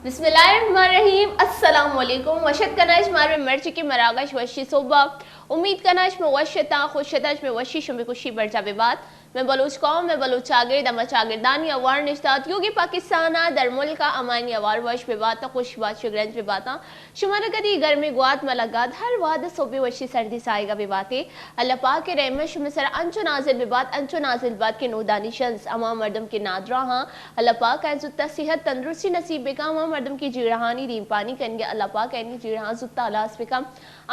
بسم اللہ الرحمن الرحیم۔ السلام علیکم۔ وش اتک کناں اچ مارا مرچی کہ مراگش وشی صحبا۔ امید کناں اچ مئے وش اتاں، خوش اتاں، اچ مئے وشی شمئے خوشی برجا ببات۔ مئے بلوچ قوم، مئے بلوچ چاگرد، ہما چاگردانی ہوار نشتہ اتکوگیں پاکستان ء در ملک ء امانی ہوار وش ببات ء خوش بات، شگرنج بباتاں۔ شمارا کدی گرمیں گوات مہ لگات، ہر وہد ء صبح وشی سردی ساہگ ء بباتے۔ اللہ پاک ء رحمت شمئے سرا انچو نازل ببات، انچو نازل ببات کہ نودانی شنز ہما مردم کہ نادراہاں، اللہ پاک ء زوت ء صحت تندرستی نصیب بکن، ہما مردم کہ جیڑہانی دیمپانی کنگ ء، اللہ پاک ء آیانی جیڑہاں زوت ء ہلاس بکن۔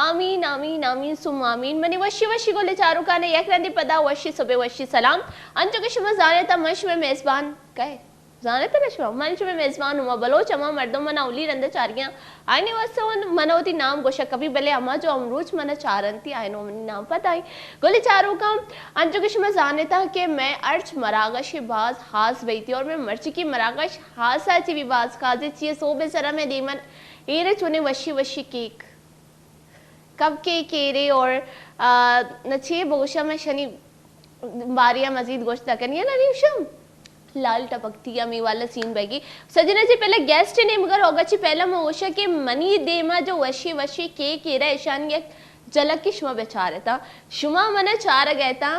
آمین، آمین، آمین، ثم آمین۔ منی وشی وشی گل چاروکان ء یک رندے پدا وشی صبح وشی سلام۔ انچو کہ شما زانیت من شمئے میزبان کئے؟ زانت نہ شما؟ من شمئے میزبان ہما بلوچ، ہما مردم من اولی رند چارگیاں۔ آئینی واسطہ من وتی نام گوشگ کپی، بلے ہما جو امروچ من چارنتی آئینو منی نام پتہ ای۔ گل چاروکاں، انچو کہ شما زانیت کہ میں ارچ مراگش باز خاص بیتی اور میں مرچی کی مراگش خاص ء چی بھی باز خاص چیئے صوب سرا میں دیمن ایرے چونے وشی وشی کیک۔ کپ کیک ایرے اور، آ، نہ چے بگوشاں میں شنی باریا مزید گوشت کنی ہے نا نیوشم۔ لال ٹپکتی ہمیں والا سین بگی۔ سجنا جی پہلے گیسٹ نے مگر ہوگا چی پہلا میں گوشا کہ منی دیما جو وشی وشی کیک ایرا ایشانی یک جھلک کی شما بچارتا۔ شما منا چارا گئے تا۔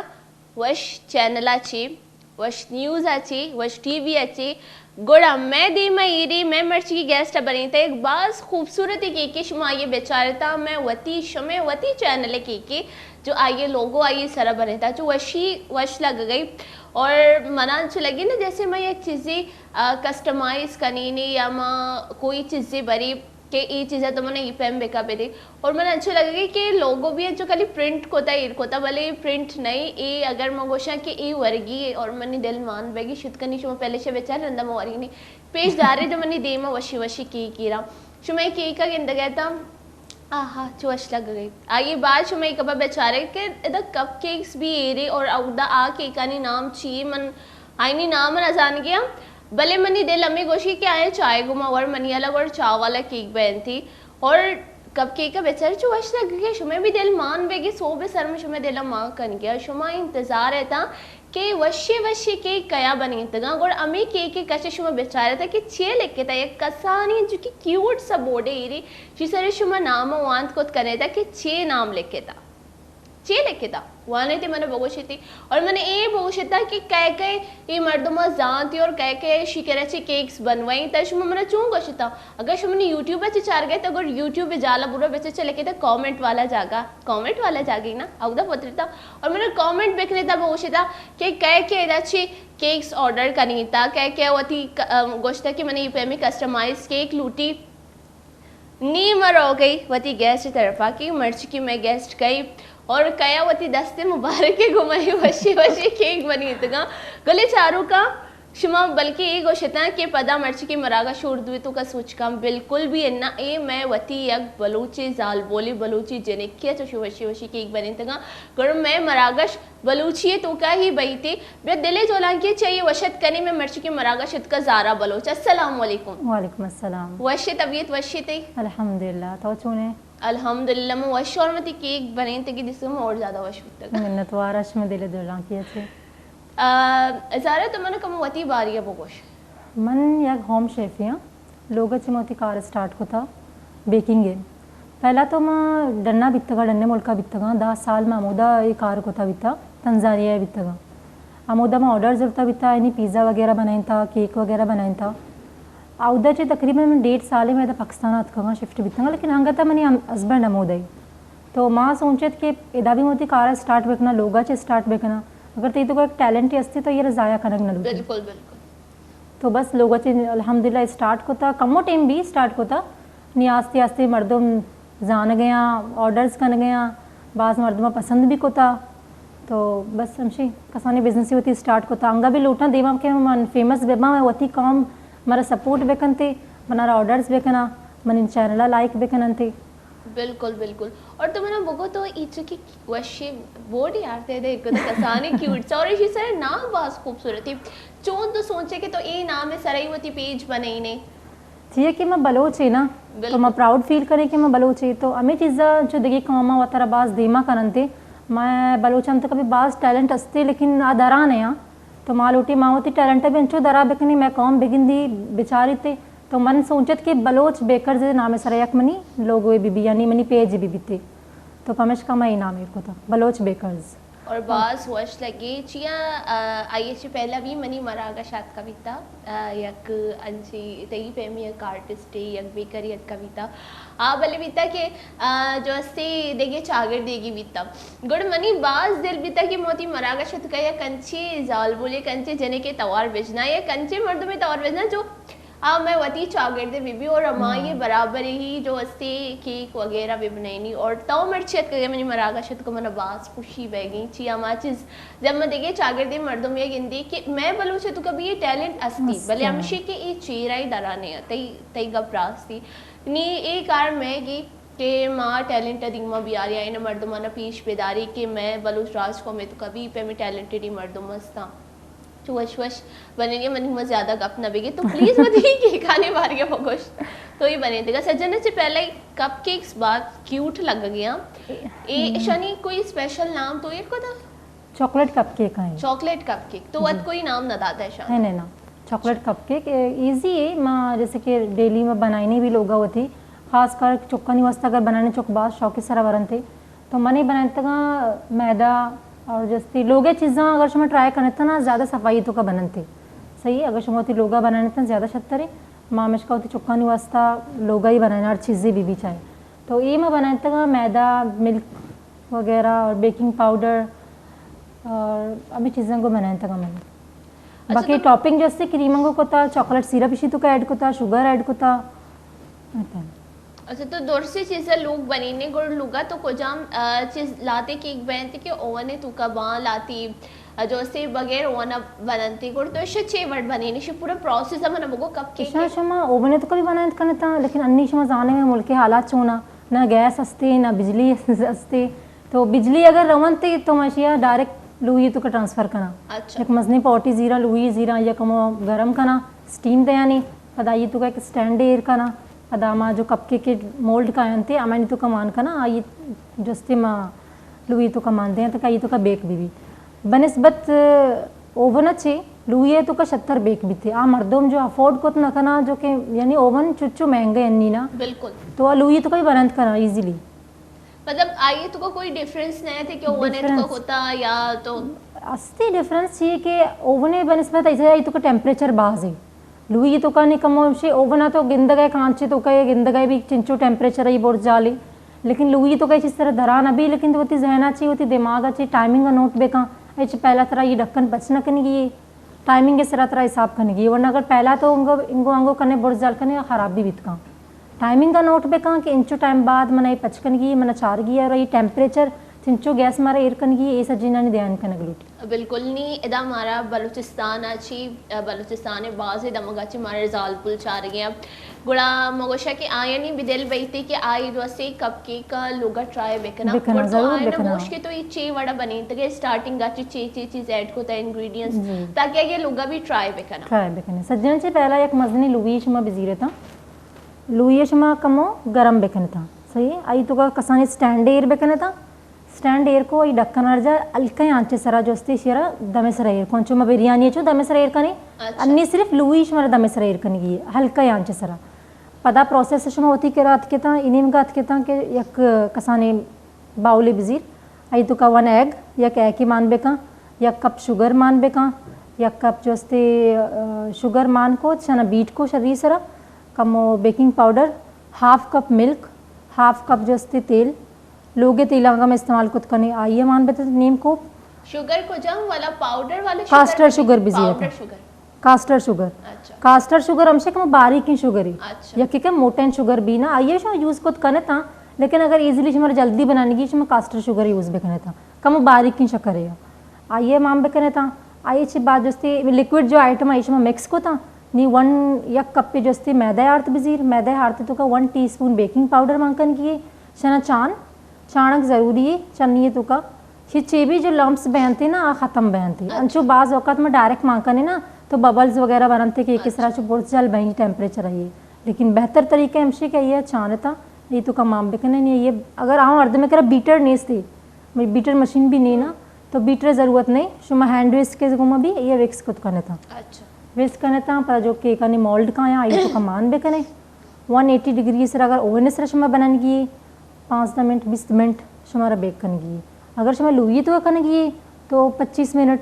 وش چینل ء چی، وش نیوز ء چی، وش ٹی وی ء چی، گڑا مئے دیم ء ایری مئے مرچی گیسٹ ء بنیت یک باز خوبصورتی کیک کہ شما آئی ء بچارتا، مئے وتی شمئے وتی چینل ء کیک کہ جو آئی ء لوگو آئی ء سرا بنیتا چو وشی وش لگ گئی۔ اور منا انچو لگی نا جیسے ما یک چیزی، آ، کسٹمائز کنینی یا ما کوئی چیزی بری کہ اے چیزا تو من ای پیم بکا بدے۔ اور من انچو لگے کہ لوگو بھی انچو کلی پرنٹ کوتا ایر کوتا، بلے پرنٹ نہیں، اے اگر من گوشاں کہ اے ورگی اور منی دل مان بیگی شت کنی، شما پہلے شے بچار رندا مو ورگی نہیں۔ پیش دارے جو منی دیما وشی وشی کیک ایرا۔ شما اے کیک ء گندگے تا، آہا، چو وش لگ گئی۔ آئیے بعد شما اے کپا بچارے کہ ادا کپ کیکس بھی ایرے اور اودا آ کیکانی نام چیے من آئینی نام نہ زانگیاں، بلے منی دل ہمے گوشی کہ آئیں چائے گما ور منی الا گوڑ چا والا کیک بینتی اور کپ کیک بچار چو وش لگگے، شمئے بھی دل مان بیگی، صوب سر میں شمئے دل مان کنگیا، شما انتظار ایتا کہ وشی وشی کیک کیا بنینتگاں، گوڑ ہمے کیک کچ شما بچارتا کہ چے لکھتا، یک کسانی جو کہ کیوٹ سا بورڈے ایری، چی سر شما نام وانت کت کنیتا کہ چے نام لکھتا۔ چے لکھتا؟ وانے تے منا بگوشیتی۔ اور من اے بگوشتا کہ کئے کئے اے مردم زانتی اور کئے کئے شکر چے کیکس بنوائی تا شما منا چون گوشتا؟ اگر شما نے یوٹیوب چے چار گئے تو اگر یوٹیوب جالا برو بچے چے لکھتا کامنٹ والا جاگا، کامنٹ والا جاگی نا، اودا پترتا۔ اور من کامنٹ بکنے تا بگوشتا کہ کئے کئے ادا چے کیکس آرڈر کنی تا، کئے کئے وتی ک-، ام، گوشتا کہ من اے پیمی کسٹمائز کیک لوٹی۔ نی ما روگئی وتی گیسٹ طرفا کہ مرچی کہ مئے گیسٹ کئی اور کیا وتی دست مبارک گمئی وشی وشی کیک بنیتگاں۔ گلے چاروکاں شما بلکہ اے گوشتاں کہ پدا مرچی کہ مراگش اردو توکا سوچ کن بالکل بھی انا، اے مئے وتی یک بلوچی زالبولی بلوچی جنکی چوشی وشی وشی کیک بنیتگاں۔ گڑا مئے مراگش بلوچی ء توکا ہی بئیت۔ بیا دل ء جولانکی ء چہ اے وش اتک کنیں، مئے مرچی کہ مراگش اتکا زارا بلوچ۔ السلام علیکم۔ وعلیکم السلام۔ وش ئے، طبیعت وش ئے تئی؟ الحمدللہ، تو چون ئے؟ الحمدللہ، من وش اور وتی کیک بنینتگی دیستگ من اور زیادہ وش بوتگاں۔ منت وار اش، مئے دل ء جولانکی ء چہ۔ آ، زارا تو من کم وتی باری ء بگوش۔ من یک ہوم شیفے آں۔ لوگ ء چہ ما وتی کار اسٹارٹ کتا بیکنگ ء۔ پہلا تو ما ڈنا بیتگاں، ڈنے ملکا بیتگاں، دہ سال ما ہمودا اے کار کتا بیتا، تنزانیہ ء بیتگاں۔ ہمودا ما آرڈر زرتا بیتا، یعنی پیزا وغیرہ بنائینتا، کیک وغیرہ بنائینتا۔ اودا چہ تقریباً من ڈیڑھ سال ء ما ادا پاکستان ء اتکگاں، شفٹ بیتگاں، لیکن انگتا منی ہم-، ہسبینڈ ہمودا ء۔ تو ما سوچت کہ ادا بھی ما وتی کار ء اسٹارٹ بکناں، لوگا چہ اسٹارٹ بکناں۔ اگر تئی توکا ایک ٹیلنٹ ہستی تو یہ ضائع کنگ نہ لوٹی۔ بالکل، بالکل۔ تو بس لوگا چہ الحمدللہ اسٹارٹ کتا، کمو ٹائم بھی اسٹارٹ کتا، نی آستے آستے مردم زانگ ء آں، آرڈرز کنگ ء آں، باز مردم پسند بھی کتا۔ تو بس ہمشی کسانیں بزنس وتی اسٹارٹ کتا۔ انگا بھی لوٹاں دیما کہ من فیمس بباں، وتی قوم مارا سپورٹ بکنتے، منارا آرڈرز بکنا، منی چینل لائک بکننتے۔ بالکل، بالکل۔ اور تو منا بگو تو ایچو کی وشی بورڈ یار تے دے کو کسانیں کیوٹ سا اور ایشی سر نام باز خوبصورتی۔ چون تو سوچے کہ تو اے نام سرئی وتی پیج بنائینے؟ چیئے کہ ما بلوچ ایں نا، تو ما پراؤڈ فیل کریں کہ ما بلوچ ایں۔ تو ہمے چیزا چو دگہ قوماں وترا باز دیما کننتے۔ ما بلوچاں تو کبھی باز ٹیلنٹ ہستے، لیکن آ دران ایں۔ تو ما لوٹی ما وتی ٹیلنٹ ءَ بھی انچو درا بکنی، مئے قوم بگندی بچاریت۔ تو من سوچت کہ بلوچ بیکرز نام ءِ سرا یک منی لوگوے بہ بی، یعنی منی پیج بہ بیت۔ تو پمشکا ما اے نام ایر کتا، بلوچ بیکرز۔ اور باز وش لگی۔ چیا، آ، آئی چہ پہلا بھی منی مراگش اتکا بیتا، آ، یک انچی تئی پیمی یک آرٹسٹ، یک بیکری اتکا بیتا۔ آ، بلے بیتا کہ، آ، جو استے دیگے چاگردے گی بیتا۔ گڑ منی باز دل بیتا کہ موتی مراگش اتکا یک انچی زالبول، یک انچی جنے کے توار بجنا، یک انچی مردمے توار بجنا جو آ مئے وتی چاگردے بہ بی اور ہمائی برابر ہی جو استے کیک وغیرہ بہ بنائینی۔ اور تو مرچی اتکگے منی مراگش اتکو، منا باز خوشی بیگی۔ چی ہما چیز جب من دیگے چاگردے مردم یا گندی کہ مئے بلوچ اتکا بھی یہ ٹیلنٹ استی، بلے ہمشی کہ یہ چیرہ ہی درانے، تئی، تئی گپ راستی۔ نی اے کار مئے گی کہ ما ٹیلنٹ دیما بیاری، آئین مردمانا پیش بداری کہ مئے بلوچ راج قوم اتکا بھی پیمی ٹیلنٹڈ مردم استا۔ چو وش وش بنینی، منی ما زیادہ گپ نہ بگی، تو پلیز وتی کیکانی بارے ءَ بگوش۔ تو یہ بنے دیگا سجن چہ پہلے کپ کیکس بہت کیوٹ لگ گیا۔ اے اشانی کوئی اسپیشل نام تو یہ کو تھا؟ چاکلیٹ کپ کیک ہیں۔ Chocolate cup cake. تو وت کوئی نام نہ داتا ہے شان؟ نہیں، نہیں، نا۔ چاکلیٹ کپ کیک، اے، ایزی ہے۔ ما جیسے کہ ڈیلی میں بنائنی بھی لوگا ہوتی، خاص کر چکانی واسطہ اگر بنانے چک باز شوق سرا ورنتے۔ تو من اے بنائینتگاں میدہ اور جستی لوگے چیزاں اگر شما ٹرائی کنت نا زیادہ صفائی توکا بننتے۔ صحیح ہے، اگر شما وتی لوگا بنائینت نا زیادہ شترے۔ ما ہمیشکا وتی چکانی واسطہ لوگا ہی بنائیں، ہر چیزے بی بی چاہے۔ تو اے ما بنائینتگاں میدہ، ملک وغیرہ اور بیکنگ پاؤڈر اور ہمے چیزاں کو بنائینتگاں من۔ اچھا، باقی تو ٹاپنگ جستی کریم کو کتا، چاکلیٹ سیرپ اشی توکا ایڈ کتا، شوگر ایڈ کتا۔ اچھا، تو درستی چیزا لوگ بنینے، گڑ لوگا تو کجام، آ، چیز لاتے کیک بنتے کہ اوون توکا باں لاتی، آ، جو سے بغیر اوون بننتے، گڑ تو اشی چے وڑ بنینے، اشی پورا پروسیس من بگو کپ کیک اشاں ہے؟ شما اوون توکا بھی بنائینت کنتا، لیکن انی شما زانے ملک حالات چونا، نہ گیس ہستے، نہ بجلی ہستے۔ تو بجلی اگر رونتے تو ما اشیا ڈائریکٹ لوئی توکا ٹرانسفر کنا۔ اچھا۔ یک مزنی پوٹی زیرا، لوئی زیرا، یا کمو گرم کنا، سٹیم دیانی، پدا آئی توکا ایک سٹینڈ ایر کنا، پدا ما جو کپ کیک مولڈ کاینتے، ہمانی توکا مان کنا، آئی جستے ما لوئی توکا مان دیں، تاکہ آئی توکا بیک بی بی۔ بنسبت اوون چے لوئی توکا شتر بیک بیتے۔ آ مردم جو افورڈ کت نہ کنا، جو کہ یعنی اوون چچو مہنگے انی نا۔ بالکل۔ تو آ لوئی توکا ہی بنند کنا ایزیلی۔ مطلب، آئی توکا کوئی ڈفرنس نہ ہے کہ اوون توکا ہوتا یا تو؟ استی ڈفرنس چی ہے کہ اوون بنسبت ایسے آئی توکا ٹیمپریچر باز ہے۔ لوئی توکا نی کمو شے اوون تو گندگے کانچے توکا گندگے بھی چنچو ٹیمپریچر ای برز جالی۔ لیکن لوئی توکا چیز طرح دھران ابھی، لیکن تو وتی ذہنا چی، وتی دماغا چی ٹائمنگ نوٹ بکن۔ اچ پہلا ترا یہ ڈھکن پچ نہ کنگی، ٹائمنگ سرا ترا حساب کنگی، ورنہ اگر پہلا تو انگو، انگو آنگو کنے برز جال کنے خراب بھی بیت کن۔ ٹائمنگ کا نوٹ بکن کہ انچو ٹائم بعد من اے پچ کنگی، من چارگی اور یہ ٹیمپریچر چنچو گیس مارا ایر کنگی، اے سجینانی دھیان کنگ لوٹی۔ بالکل نی، ادا مارا بلوچستان چی، بلوچستان بازیں دمگا چی مارا زالبول چارگی۔ گڑا ما گوشا کہ آیانی بھی دل بیتے کہ آئی جو اسے کپ کیک لوگا ٹرائی بکنا۔ بکنا، گڑا تو ضرور آیانا بکنا۔ گوش کہ تو یہ چے وڑا بنینتگے، سٹارٹنگ چی چے چے چیز ایڈ کوتا، انگریڈینٹس، جی۔ تاکہ اگے لوگا بھی ٹرائی بکنا۔ ٹرائی بکنے۔ سجن چے پہلا یک مزنی لوئی شما بزیرتا۔ لوئی شما کمو گرم بکنتا۔ صحیح ہے؟ آئی توکا کسانی سٹینڈ ایر بکنتا۔ سٹینڈ ایر کو، ای ڈھکن ارجا ہلکے آنچے سرا جو استے شیرا دمے سرا ایر کو۔ انچو ما بریانی چو دمے سرا ایر کنی۔ اچھا۔ انی صرف لوئی شمارا دمے سرا ایر کنگی ہے، ہلکے آنچے سرا۔ پدا پروسیس شما وتی کرا اتکتا، ای نیمگا اتکتا کہ یک کسانی باؤلی بزیر، آئی توکا ون ایگ، یک ایگی مان بکن، یک کپ شوگر مان بکن، یک کپ جو استے، آ، شوگر مان کو، شنا بیٹ کو شری سرا، کمو baking powder, half cup milk, half cup جو استے تیل، لوگے تیل آنگا میں استعمال کت کنے، آئیے مان بتے نیم کوپ۔ شوگر کجام والا؟ پاؤڈر والا شوگر؟ کاسٹر شوگر بزیر پاؤڈر۔ شوگر۔ Caster sugar. اچھا۔ کاسٹر شوگر ہمشے کہ باریکیں شوگرے۔ اچھا۔ یکے کہ موٹیں شوگر بھی نا، آئیے شما یوز کت کنتا، لیکن اگر ایزیلی شما جلدی بنانگی، شما کاسٹر شوگر یوز بکنتا۔ کم باریکیں شکرے۔ آئیے مان بکنتا۔ آئیے چی بعد جو استے لیکوئڈ جو آئٹم آئی شما مکس کتا، نی ون یک کپ جو استے میدہ آرت بزیر، میدہ آرت توکا one teaspoon baking powder مان کنگی، شنا چان، چانک ضروری ہے، چنی توکا چی چی بھی جو لمپس بینتے نا، آ ختم بینتے۔ اچھا۔ انچو بعض اوقات ما ڈائریکٹ مان کنے نا، تو ببلز وغیرہ بنتے کہ ایک اس طرح چو برز جل بین ٹیمپریچر ہے۔ لیکن بہتر طریقہ ہمشی کہ یہ چانتا، یہ توکا مان بکنے نہیں، یہ اگر آؤں اردے میں کرا بیٹر نہیں استے، بیٹر مشین بھی نہیں نا، تو بیٹر ضرورت نہیں، شما ہینڈ وسک ءِ گوما بھی یہ وکس کت کنتا۔ اچھا۔ وکس کنتا، پدا جو کیک آنی مولڈ کایاں، آئی توکا مان بکنے۔ ون ایٹی ڈگری سرا اگر اوون سرا شما بنانگی، پانزدہ منٹ، بیست منٹ شمارا بیک کنگی۔ اگر شما لوئی توکا کنگی تو پچیس منٹ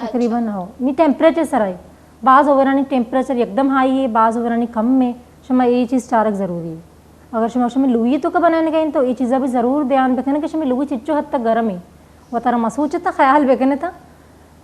تقریباً۔ اچھا۔ ہو، نی ٹیمپریچر سرا ہے۔ بعض اوورانی ٹیمپریچر یکدم ہائی ہے، بعض اوورانی کم ہے۔ شما یہ چیز چارگ ضروری ہے۔ اگر شما، شما لوئی توکا بنائینگا ایں تو یہ چیزا بھی ضرور دھیان بکنے کہ شما لوئی چچو حد تک گرم ہے۔ وتارا مسوچتا، خیال بکنے تا۔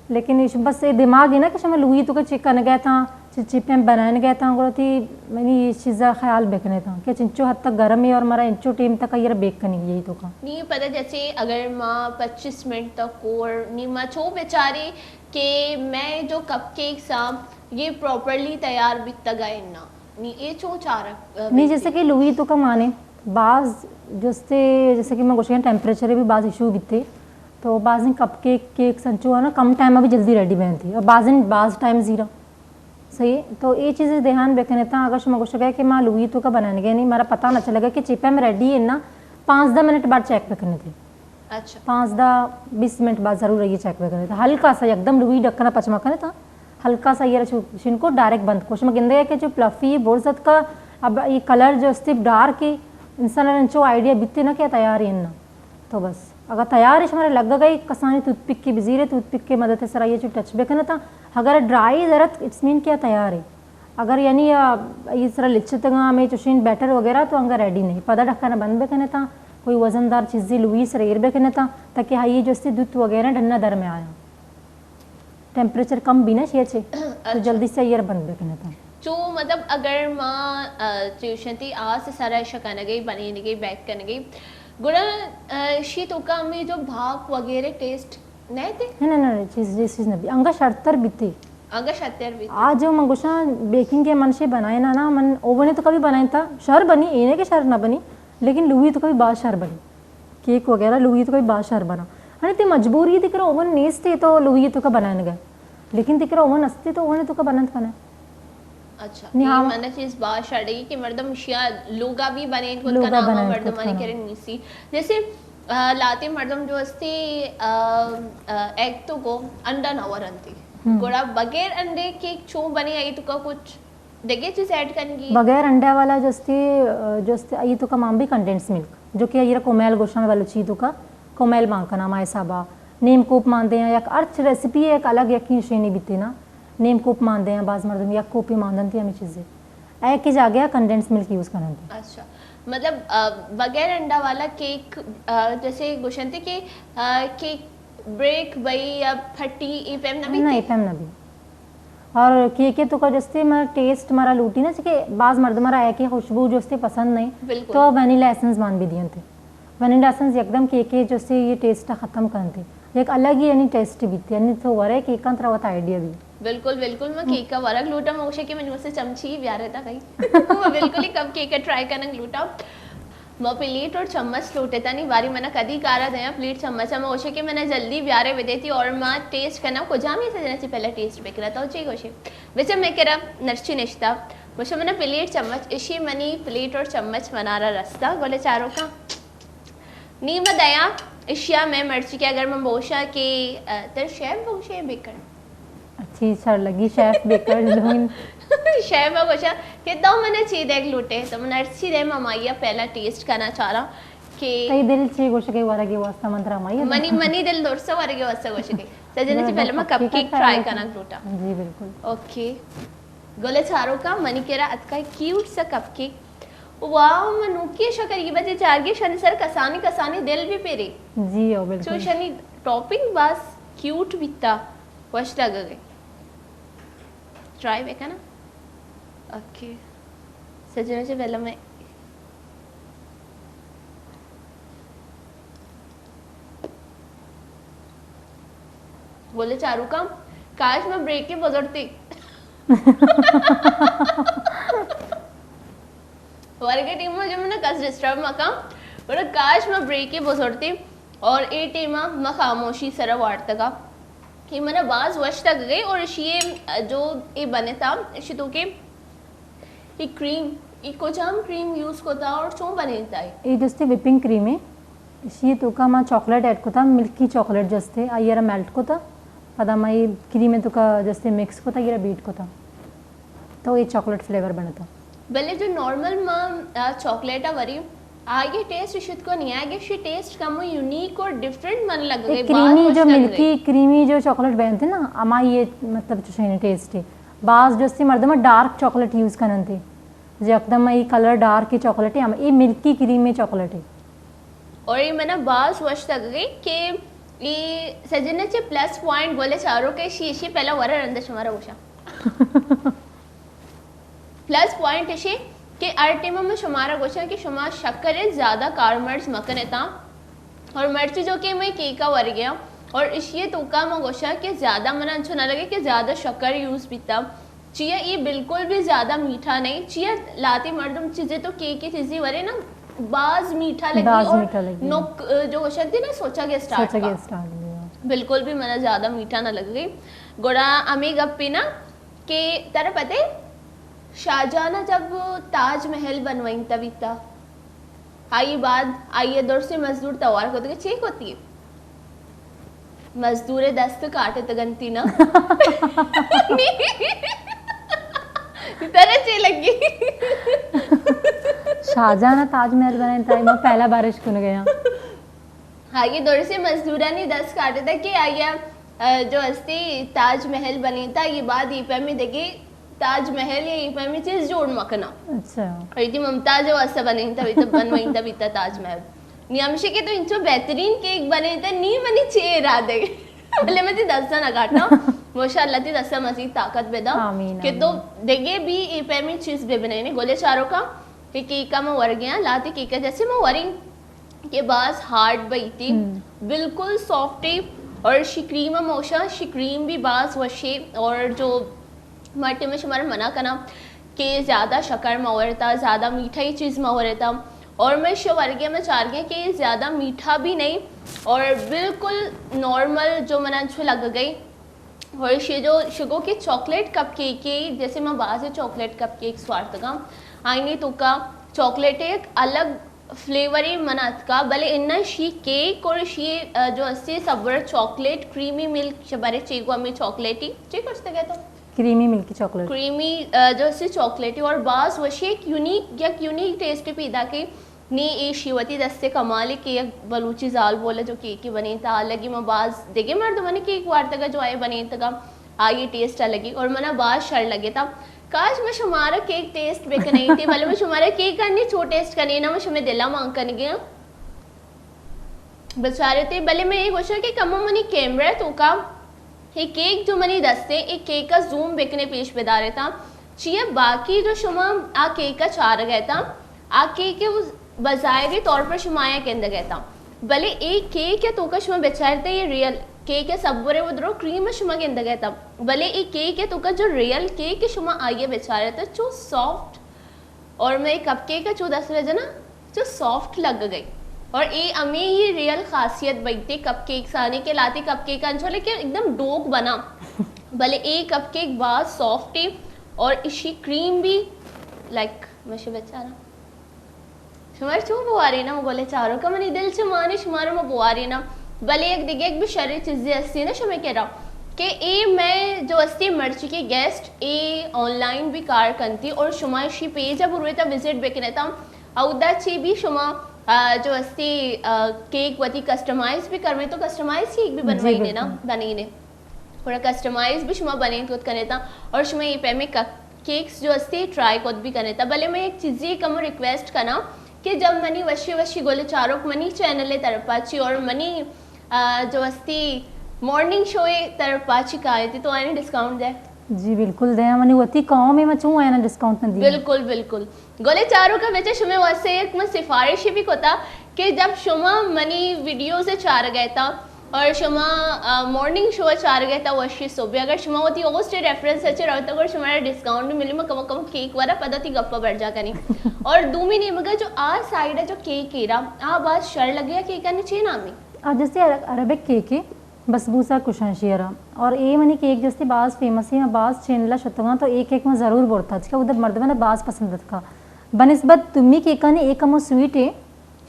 لیکن ایش بس اے دماغ ہے نا کہ شما لوئی توکا چی کنگا اتاں، چی، چی پیم بنائینگا اتاں، گڑا تی منی اے چیزا خیال بکنے اتاں کہ چنچو حد تک گرم ہے اور مارا انچو ٹیم تک آئی را بیک کنگی ہے توکا۔ نی پتہ جیسے اگر ما پچیس منٹ تک اور نی ما چو بیچاری کہ میں جو کپ کیکس آں یہ پراپرلی تیار بیتگا انا، نی اے چو چارگ، آ، نی بیتی؟ جیسے کہ لوئی توکا مانے بعض جستے، جیسے کہ میں گوشگا ٹیمپریچر بھی بعض ایشو بیتے، تو بازیں کپ کیک، کیکس انچو ہے نا، کم ٹائم ءَ بھی جلدی ریڈی بینتی اور بازیں باز ٹائم زیرا۔ صحیح ہے؟ تو اے چیز دھیان بکنے تا، اگر شما گوشگا کہ ما لوئی توکا بنانگے نی، مارا پتہ نہ چلگا کہ چی پیم ریڈی ہے نا، پانزدہ منٹ بعد چیک بکنے تے۔ اچھا۔ پانزدہ بیست منٹ بعد ضرور یہ چیک بکنے تا۔ ہلکا سا یکدم لوئی ڈھکنا پچ مکنے تا، ہلکا سا یہ رچو شنکو ڈائریکٹ بند کو۔ شما گندے کہ جو پلفی برز اتکا، اب یہ کلر جو استے ڈارک ہے، انسان انچو آئیڈیا بیتے نا کہ تیار ہے نا۔ تو بس، اگر تیار ہے، شمارا لگگا، کسانی ٹوتھ پک کے بزیرے، ٹوتھ پک کے مدد سرا یہ چو ٹچ بکنے تا، اگر ڈرائی ضرورت، اٹس مین کہ تیار ہے۔ اگر یعنی، آ، یہ سرا لچتگا ہمیں چوشیں بیٹر وغیرہ تو انگا ریڈی نہیں۔ پدا ڈھکنا بند بکنے تا، کوئی وزن دار چیزی لوئی سرا ایر بکنے تا، تاکہ ہائی جو استے دوت وغیرہ ڈھنا در میں آیا۔ ٹیمپریچر کم بھی نا شیئر چے، تو اچھا۔ جلدی سے ایر بند بکنے تا۔ چو مطلب اگر ما، آ، چوشنتی آس سرا شکنگے، بنینگے، بیک کنگے، گڑا، آ، شی توکا ہمیں جو بھاپ وغیرہ ٹیسٹ نہ تے؟ نہ، نہ، نہ، چیز، چیز، چیز نہ بھی۔ انگا شرتر بیتے۔ انگا شرتر بیتے۔ آ جو من گوشاں بیکنگ کے من شے بنائے نا، نا، من اوون توکا بھی بنائے تا، شر بنی، اے نہ کہ شر نہ بنی، لیکن لوئی توکا بھی باز شر بنی۔ کیک وغیرہ لوئی توکا بھی باز شر بنا۔ ہنی تے مجبوری تے کرا اوون نیستے تو لوئی توکا بنائنگا۔ لیکن تے کرا اوون استے تو اوون توکا بنند کنا۔ اچھا، نی، یہ ہاں۔ منا چیز با شڑی کہ مردم شیا لوگا بھی بنین کت لوگا کنا، بنین کت مردمانی کنا۔ کرن نیسی۔ جیسے، آ، لاتے مردم جو استے، آ، آ، ایگ توکا انڈا نہ ورنتی۔ ہم۔ گڑا بغیر انڈے کیک چون بنے، آئی توکا کچھ دگہ چیز ایڈ کنگی؟ بغیر انڈا والا جو استے، آ، جو استے، آئی توکا مان بھی کنڈنس ملک، جو کہ آئی را کومیل گوشاں بلوچی توکا، کومیل مان کنا ما حسابا۔ نیم کوپ مان دیاں، یک ہرچ ریسیپی یک الگ یکی شینی بیتے نا۔ نیم کوپ مان دیاں، باز مردم یک کوپی مان دنتی ہمیں چیزے۔ اے کہ جاگہ کنڈنس ملک یوز کننتی۔ اچھا، مطلب، آ، بغیر انڈا والا کیک، آ، جیسے گوشنتے کہ، آ، کیک بریک بئی یا پھٹی، ای پیم نہ بیتے؟ نہ، ای پیم نہ بی۔ اور کیک توکا جو استے مارا ٹیسٹ مارا لوٹی نا، چکہ باز مردم مارا ایکے خوشبو جو استے پسند نہیں، بالکل۔ تو وینیلا ایسنس مان بھی دینتے۔ ونیلا ایسنس یکدم کیک ءِ جو استے یہ ٹیسٹ ختم کنت۔ یک الگ ہی یعنی ٹیسٹ بیت، یعنی تو ورے کیک ءَ ترا وت آئیڈیا بی۔ بالکل، بالکل، من کیک ءَ ورگ لوٹاں، من گوشے کہ منی واسطے چمچی بیارے تا کئی۔ من بالکل ہی کپ کیک ءَ ٹرائی کنگ لوٹاں۔ ما پلیٹ اور چمچ لوٹے تا، نی باری منا کدی کارا دیاں پلیٹ چمچ ءَ، من گوشے کہ منا جلدی بیارے بدیتی اور ما ٹیسٹ کناں۔ کجامی سے جنا چی پہلا ٹیسٹ بکنا تو چی گوشے؟ بچہ میں کرا نرچی نشتا، گوشے منا پلیٹ چمچ، اشی منی پلیٹ اور چمچ منارا رستا، گلے چاروکاں۔ نی ما دیا اشیا میں مرچی کہ اگر من بوشا کہ، آ، تر شیف بوشے بیکر۔ اچھی سر لگی شیف بیکر لون۔ شیف بوشا کہ تو منا چی دیگ لوٹے، تو من ہرچی دے ما مایا پہلا ٹیسٹ کنا چارا کہ تئی دل چی گوشے کہ ورگے واسطہ من ترا مایا دے۔ منی، منی دل درسا ورگے واسطہ گوشے کہ سجنے چی پہلے ما کپ کیک ٹرائی کنا لوٹا۔ جی بالکل۔ اوکے۔ گلے چاروکاں منی کرا اتکا کیوٹ سا کپ کیک۔ واو، من نوکی شکر یہ بچے چارگی شنی سر کسانی کسانی دل بھی پیری۔ جی او بالکل۔ چو شنی ٹاپنگ باز کیوٹ بیتا، وش لگا گئے۔ ٹرائی بکنا۔ اوکے۔ سجنوں سے پہلے میں بولے چاروکاں، کاش میں بریک ءَ بزرتی۔ ورگے ٹیم ءَ جو منا کس ڈسٹرب مکاں، بولے کاش میں بریک ءَ بزرتی اور اے ٹیم ءَ میں خاموشی سرا وارتگا۔ کہ منا باز وش تک گئی اور اشی جو اے بنتا، اشی تو کہ اے کریم، اے کجام کریم یوز کتا اور چون بنینتا ہے؟ اے جستے وپنگ کریم ہے۔ اشی توکا ما چاکلیٹ ایڈ کتا، ملکی چاکلیٹ جستے، آئی را میلٹ کتا، پدا ما اے کریم توکا جستے مکس کتا، آئی را بیٹ کتا، تو اے چاکلیٹ فلیور بنتا۔ بلے جو نارمل ما، آ، چاکلیٹ ءَ وری، آئی ٹیسٹ شت کو نہیں، آئی شی ٹیسٹ کمو یونیک اور ڈفرنٹ من لگ گئی، اے باز کریمی وش جو لگ گئی۔ ملکی کریمی جو چاکلیٹ بنتے نا، ہمائی اے مطلب چوشیں ٹیسٹ ہے۔ باز جستے مردم ڈارک چاکلیٹ یوز کننتے، جو یکدم اے کلر ڈارک چاکلیٹ ہے، ہم اے ملکی کریمی چاکلیٹ ہے۔ اور اے منا باز وش لگ گئی کہ اے سجن چے پلس پوائنٹ گولے چارو کے شی، شی پہلا ورا رند شمارا گوشا۔ پلس پوائنٹ اشی کہ ہر ٹائم میں شمارا گوشاں کہ شما شکر زیادہ کار مرچ مکن اتاں، اور مرچی جو کہ میں کیکا ورگیا، اور اشی توکا میں گوشاں کہ زیادہ من انچو نہ لگے کہ زیادہ شکر یوز بیتا۔ چیا اے بالکل بھی زیادہ میٹھا نہیں، چیا لاتی مردم چیزیں تو کیک کی چیزیں ورے نا، باز میٹھا لگی باز اور میٹھا لگی۔ نک-، جو گوشنتی نا سوچا کے سٹارٹ سوچا کا۔ کے سٹارٹ گیا۔ بالکل بھی منا زیادہ میٹھا نہ لگ گئی۔ گڑا ہمیں گپی نا کہ ترا پتہ ہے، شاہجہاں ءَ جب تاج محل بنوائینتا بیتا، آئی بعد آئی ءَ درسیں مزدور توار کت کہ چے کتی؟ مزدور دست کاٹت گنتی نا۔ ترا چے لگی؟ شاہجہاں ءَ تاج محل بنائینتا، ما پہلا بارش کن گیا۔ آئی درسیں مزدورانی دست کاٹتا کہ آئی ءَ، آ، جو استی تاج محل بنیتا، یہ بعد یہ پیمی دگے تاج محل یا یہ پیمی چیز جوڑ مکنا۔ اچھا۔ ایتی ممتاز واسطہ بنیتا، بیتا بنوائینتا بیتا تاج محل۔ نی ہمشی کہ تو انچو بہترین کیک بنیتا، نی منی چے ارادے۔ بلے میں تی دستا نہ کاٹا۔ ماشاءاللہ تی دستا مزید طاقت بدا۔ آمین، کہ تو آمین۔ دگے بھی یہ پیمی چیز بے بنائینے۔ گولے چارو کا کہ کیک کا میں ورگیاں، لاتی کیک کا جیسے میں وریں۔ کہ باز ہارڈ بئیتی، ہم۔ بالکل سافٹ ہے۔ اور شی کریم ہم ہوشا، شی کریم بھی باز وشے۔ اور جو مٹی میں شمار منع کنا کہ زیادہ شکر مہ ورتا، زیادہ میٹھا ہی چیز مہ ورتا۔ اور میں شو ورگے میں چار گیا کہ زیادہ میٹھا بھی نہیں اور بالکل نارمل جو منا انچو لگ گئی۔ اور شی جو شگو کہ چاکلیٹ کپ کیک ہے، جیسے میں باز چاکلیٹ کپ کیک سوارتگا، آئینی تو کا چاکلیٹ ایک الگ فلیور ہی من اتکا، بلے اناں شی کیک اور شی، آ، جو اسے سبر چاکلیٹ، کریمی ملک، شبرے چیگو ہمیں چاکلیٹی، چی کشتے گئے تو؟ کریمی ملکی چاکلیٹ۔ کریمی، آ، جو اسے چاکلیٹی اور باز وشی ایک یونیک، یک یونیک ٹیسٹ پیدا کے نی اے شی وتی دستے کمالے کہ یک بلوچی زال بولے جو کیک بنینتا، لگی ما باز دگے مردمانی کیک وارتگا جو آئے بنینتگا۔ آئی ٹیسٹ ءَ لگی اور منا باز شر لگے تا۔ کاش میں شمارا کیک ٹیسٹ بکنائی تھی، بلے میں شمارا کیک انی چو ٹیسٹ کنی نا، میں شمے دلا مان کنگی ہاں۔ بچارے تے، بلے میں یہ گوشاں کہ کمو منی کیمرہ تو کا، یہ کیک جو منی دستے، یہ کیک کا زوم بکنے پیش بدارے تا۔ چیئے باقی جو شما آ کیک کا چار گئے تا، آ کیک ءَ بظاہری طور پر شما آیا گندگ ءَ اتاں، بلے اے کیک ءِ توکا شما بچارتے، اے ریئل کیک ءِ سبرے و درو کریم ءَ شما گندگ ءَ اتاں، بلے اے کیک ءِ توکا جو ریئل کیک ءَ شما آئی ءَ بچارتے چو سافٹ، اور میں کپ کیک ءَ چو دست رجنا چو سافٹ لگ گئی۔ اور اے ہمیں یہ ریئل خاصیت بنتے کپ کیکس آنے کے لاتے کپ کیک انچو لیکن ایک دم ڈوک بنا، بلے اے کپ کیک باز سافٹ ہے اور اشی کریم بھی لائک مشے بچارا۔ شمار چون بواریناں؟ گلیں چاروکاں، منی دل چہ مانے شمارا ما بواریناں۔ بلے یک دگہ یک بھی شریں چیزے ہستی نا شمے کرا کہ اے مئے جو ہستی مرچی کے گیسٹ اے آن لائن بھی کار کنتی اور شما اشی پیج ءَ برویتا وزٹ بکنتا، اودا چی بھی شما، آ، جو ہستی، آ، کیک وتی کسٹمائز بھی کروے تو کسٹمائز کیک بھی جی، بنوائینے نا، بالکل۔ بنینے۔ گڑا کسٹمائز بھی شما بنین کت کنیتا اور شما اے پیمیں کپ کیکس جو ہستی ٹرائی کت بھی کنیتا۔ بلے میں ایک چیزی کم ریکویسٹ کناں کہ جب منی وشی وشی گل چاروک منی چینل طرفا چی اور منی، آ، جو ہستی مارننگ شو طرفا چی کائیتی تو آئینی ڈسکاؤنٹ دے۔ جی بالکل دے، منی وتی قوم ہے، میں چون آئینا ڈسکاؤنٹ نہ دی۔ بالکل، بالکل۔ گلیں چاروکاں، بچے شمے واسطے یک من سفارشی بھی کتا کہ جب شما منی ویڈیوز چارگئے تا اور شما، آ، مارننگ شو چارگئے تا وشی صبح، اگر شما وتی اوسٹ ریفرنس چے روتا گڑا شمارا ڈسکاؤنٹ بھی ملی، ما کم کم کیک ورا پدا تی گپا برجا کنی۔ اور دومی نیمگا جو آ سائیڈ جو کیک ایرا، آ باز شر لگیا، کیک آنی چے نامی؟ آ جسے عر-، عربک کیک ہے۔ بسبوسہ کشاں شیرا۔ اور اے منی کیک جستی باز فیمس ہے، من باز چینلا شتگاں تو اے کیک من ضرور برتا، چکہ اودا مردماں باز پسند اتکا۔ بنسبت دومی کیکانی اے کمو سویٹ ہے،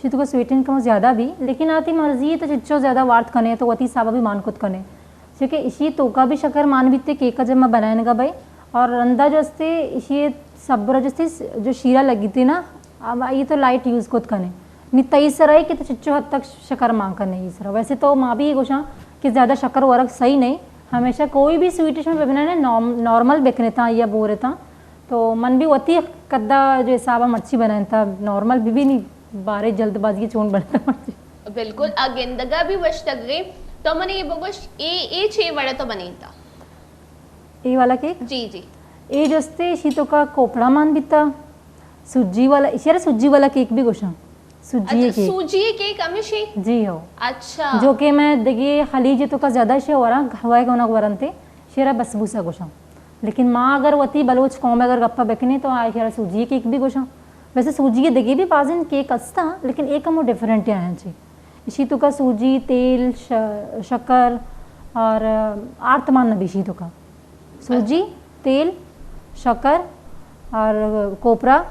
اشی توکا سویٹنگ کمو زیادہ بی، لیکن آ تئی مرضی اے، تو چچو زیادہ وارت کنے، تو وتی حسابا بھی مان کت کنے۔ چونکہ اشی توکا بھی شکر مان بیتے کیکا جب ما بنائینگا بئے، اور رندا جو استے اشی صبر جو استے جو شیرا لگیتے نا، اب اے تو لائٹ یوز کت کنے۔ نی تئی سرا اے کہ تو چچو حد تک شکر مان کنے ای سرا۔ ویسے تو ما بھی اے گوشاں کہ زیادہ شکر ورگ صحیح نہیں۔ ہمیشہ کوئی بھی سویٹ شما بنائینے نارم-، نارمل بکنے تا یا بورے تا۔ تو من بھی وتی قدا جو حسابا مرچی بنائینتا، نارمل بھی بھی نی بارے جلد بازی چون بنتا مرچی۔ بالکل، آ گندگا بھی وش لگے۔ تو من اے بگوش، اے، اے چے وڑا تو بنینتا؟ اے والا کیک؟ جی، جی۔ اے جو استے اشی توکا کوپڑا مان بیتا، سوجی والا، اشی را سوجی والا کیک بھی گوشاں۔ سوجی اچھا، کیک۔ سوجی کیک ہمیشی؟ جی ہو۔ اچھا۔ جو کہ میں دگے خلیج توکا زیادہ شے وراں، ہوائی گونگ ورنتے، شیرا بسبوسہ گوشاں۔ لیکن ما اگر وتی بلوچ قوم اگر گپا بکنیں تو آ شیرا سوجی کیک بھی گوشاں۔ ویسے سوجی دگے بھی بازیں کیک استا، لیکن اے کمو ڈیفرنٹ ہیں چی۔ اشی توکا سوجی، تیل، ش-، شکر اور آرتمان نبی اشی توکا۔ سوجی، تیل، شکر اور کوپرا،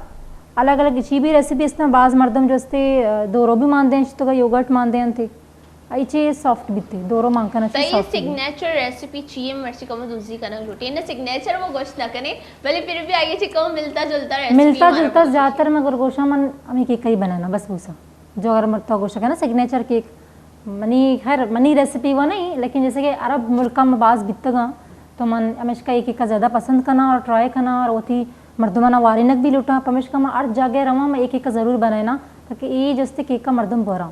الگ الگ اشی بھی ریسیپی استا۔ باز مردم جو استے دورو بھی ماندے ہیں، اشی توکا یوگرٹ ماندے ہیں تے۔ اے چے سافٹ بیتے، دورو مان کنا چے تئی سافٹ بیتے۔ سگنیچر ریسیپی چی ہے؟ مرچی کمو دوزی کنا لوٹی۔ نہ سگنیچر وہ گوشت نہ کنے، بلے پھر بھی آئی چی کمو ملتا جلتا ریسیپی ملتا ہمارا جلتا کمو زیادہ تر میں اگر گوشاں من ہمیں کیک ہی بنانا، بس بوسا۔ جو اگر مرتا گوشا کنا سگنیچر کیک، منی خیر، منی ریسیپی وہ نہیں، لیکن جیسے کہ عرب ملکاں میں باز بیتگاں، تو من ہمیشہ ایک ایک کا زیادہ پسند کنا اور ٹرائی کنا اور وتی مردمانا وارینگ بھی لوٹاں، پمیشکا من ہر جاگہ رواں، من ایک ایک کا ضرور بنائینا، تاکہ اے جستے کیک کا مردم بوراں،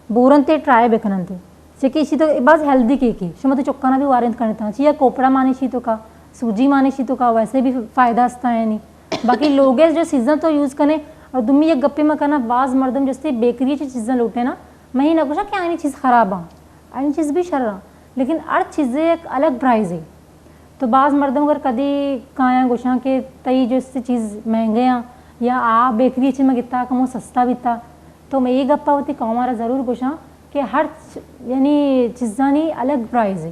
بورن تے ٹرائی بکنن تے۔ چہ کہ اشی تو باز ہیلدی کیک ہے، شما تو چکانا بھی وارینت کنتا، چیا کوپڑا مانی شی تو کا، سوجی مانی شی تو کا، ویسے بھی فائدہ استا ہے نی۔ باقی لوگ جو سیزن تو یوز کنے، اور دومی یک گپے ما کنا، باز مردم جستے بیکری چی چیزاں لوٹے نا، میں ہی نہ گوشاں کہ آنی چیز خراب آں، آنی چیز بھی شر آں، لیکن ہر چیزے یک الگ پرائز ہے۔ تو باز مردم اگر کدی کایاں گوشاں کہ تئی جستے چیز مہنگے آں یا آ بیکری چی میں گتا کمو سستا بیتا، تو میں یہ گپا وتی قوما را ضرور گوشاں کہ ہر چ-، یعنی چیزانی الگ پرائز ہے۔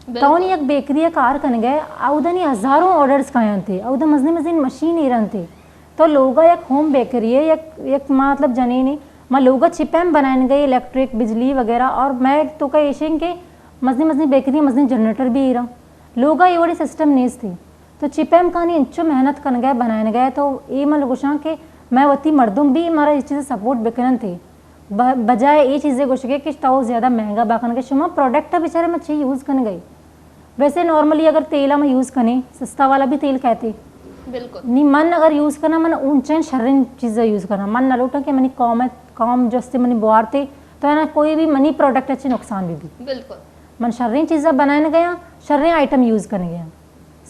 بالکل۔ تو نی یک بیکری ء کار کنگ ء، اودا نی ہزاروں آرڈرز کاینت، اودا مزنیں مزنیں مشین ایرنت۔ تو لوگا یک ہوم بیکری ء، یک، یک مطلب جنینے، ما لوگا چی پیم بنائینگ ء الیکٹرک، بجلی وغیرہ، اور میں تو کا ایشیں کہ مزنیں مزنیں بیکری ء مزنیں جنریٹر بھی ایراں۔ لوگا اے وڑی سسٹم نیست۔ تو چی پیم کانی انچو محنت کنگ ء بنائینگ ء، تو اے من گوشاں کہ میں وتی مردم بھی مارا اس چیز سپورٹ بکننت۔ ب-، بجائے اے چیزے گوشگے کہ تو زیادہ مہنگا بکنگے، شما پروڈکٹ بچارے ما چی یوز کنگے۔ ویسے نارملی اگر تیل ہم یوز کنیں، سستا والا بھی تیل کہتے۔ بالکل۔ نی من اگر یوز کناں، من اون چین شرین چیزا یوز کناں۔ من نہ لوٹاں کہ منی قوم، قوم جستے منی بوارتے، تو ہے نا کوئی بھی منی پروڈکٹ اچھے نقصان بھی بھی۔ بالکل۔ من شرین چیزا بنائن گیا، شرین آئٹم یوز کن گیا۔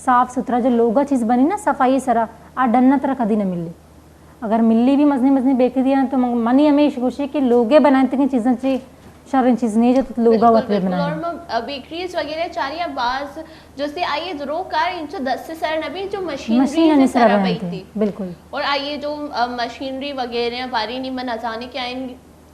صاف ستھرا جو لوگا چیز بنی نا صفائی سرا، آ ڈن ترا کدی نہ ملی۔ اگر ملی بھی مزنی مزنی بیکری آں تو من-، منی ہمیش گوشی کہ لوگے بنائیں تکیں چیزاں چی شریں چیز نہیں جو تو لوگا بالکل، وت بالکل۔ بنائیں۔ اور م-، بیکریز وغیرہ چاری باز جو سے آئیے درو کار انچو دست سے سر نبی جو مشینری مشین سے ہمیں سرا سرا بنائیں بنتی۔ بالکل۔ اور آئیے جو، آ، مشینری وغیرہ باری نہیں من نزانے کہ آئین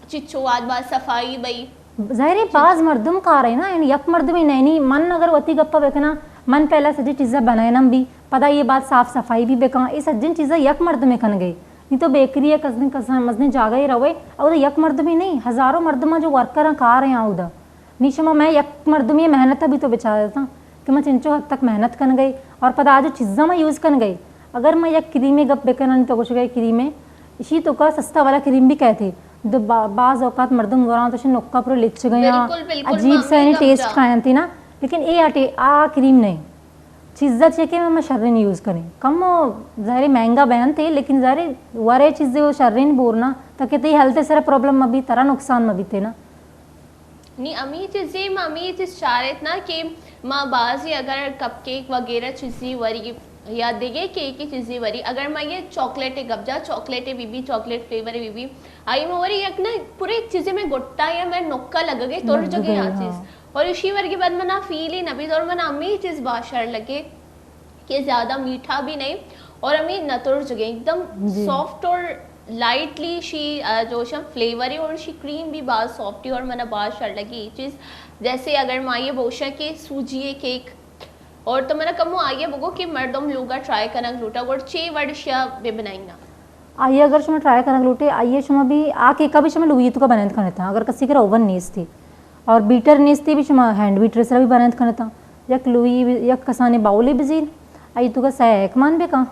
چچو واد باز صفائی بئی۔ ظاہر ہے، باز مردم کار ہے نا، یعنی یک مردمے نہ، یعنی من اگر وتی گپا بکناں، من پہلا سجی چیزا بنائینم بھی، پدا یہ بات صاف صفائی بھی بکاں، یہ سجن چیزا یک مردمے کن گئی۔ نی تو بیکری ہے، کزنی کسان مزنی جاگہ ہی روے، اودا یک مردمے نہیں، ہزاروں مردماں جو ورکراں کار ہیں اودا۔ نی شما میں یک مردمے محنت بھی تو بچار دیتا۔ کہ من چنچو حد تک محنت کن گئی اور پدا آ جو چیزاں من یوز کن گئی۔ اگر من یک کریمے گپ بکنن تو گوشگے کریمے، اشی تو کا سستا والا کریم بھی کہتے۔ دو با-، بعض اوقات مردم وراں تو شن نکا پر لچ گیا، بالکل، بالکل، عجیب سا یعنی ٹیسٹ کھایا تھی نا، لیکن اے آ ٹے-، آ کریم نہیں۔ چیزا چے کہ من شرین یوز کریں۔ کم ظاہر مہنگا بیان تھے، لیکن ظاہر ورے چیزیں وہ شرین بورنا، تاکہ تی ہیلتھ سر پرابلم مبی، ترا نقصان مبی تے نا۔ نی ہمے چیزے ما ہمے چیز چارت نا کہ ما بازی اگر کپ کیک وغیرہ چیزی وری یا دگے کیک چیزی وری، اگر ما یہ چاکلیٹ گپ جا، چاکلیٹ بی بی، چاکلیٹ فلیور بی بی، آئی ما وری یک نا پورے چیزے میں گٹا یا میں نکا لگ گئے، تر لگ جگے گئے، آ چیز۔ ہاں۔ اور اسی ورگی بعد منا فیل ہی نہ بھی، اور منا ہمے چیز باشر لگے۔ کہ زیادہ میٹھا بھی نہیں اور ہمیں نہ ترس گئے، ایک دم جی۔ سافٹ اور لائٹلی شی، آ، جو شم فلیور ہے اور شی کریم بھی بہت سافٹ ہے اور منا بہت شر لگی یہ چیز۔ جیسے اگر مائیے بوشا کہ سوجی ہے کیک اور تو منا کمو آئیے بگو کہ مردم لوگا ٹرائی کنگ لوٹا اور چے وڑ شیا بے بنائینا۔ آئی اگر شما ٹرائی کنگ لوٹے، آئی شما بھی آ کیکا بھی شما لوئی توکا بنائینت کنتا، اگر کسی کرا اوون نیستی اور بیٹر نیستی بھی شما ہینڈ بیٹر سرا بھی بنائینت کنتا۔ یک لوئی، یک کسانے باؤلے بزیر، آئی توکا سہ ایک مان بکن۔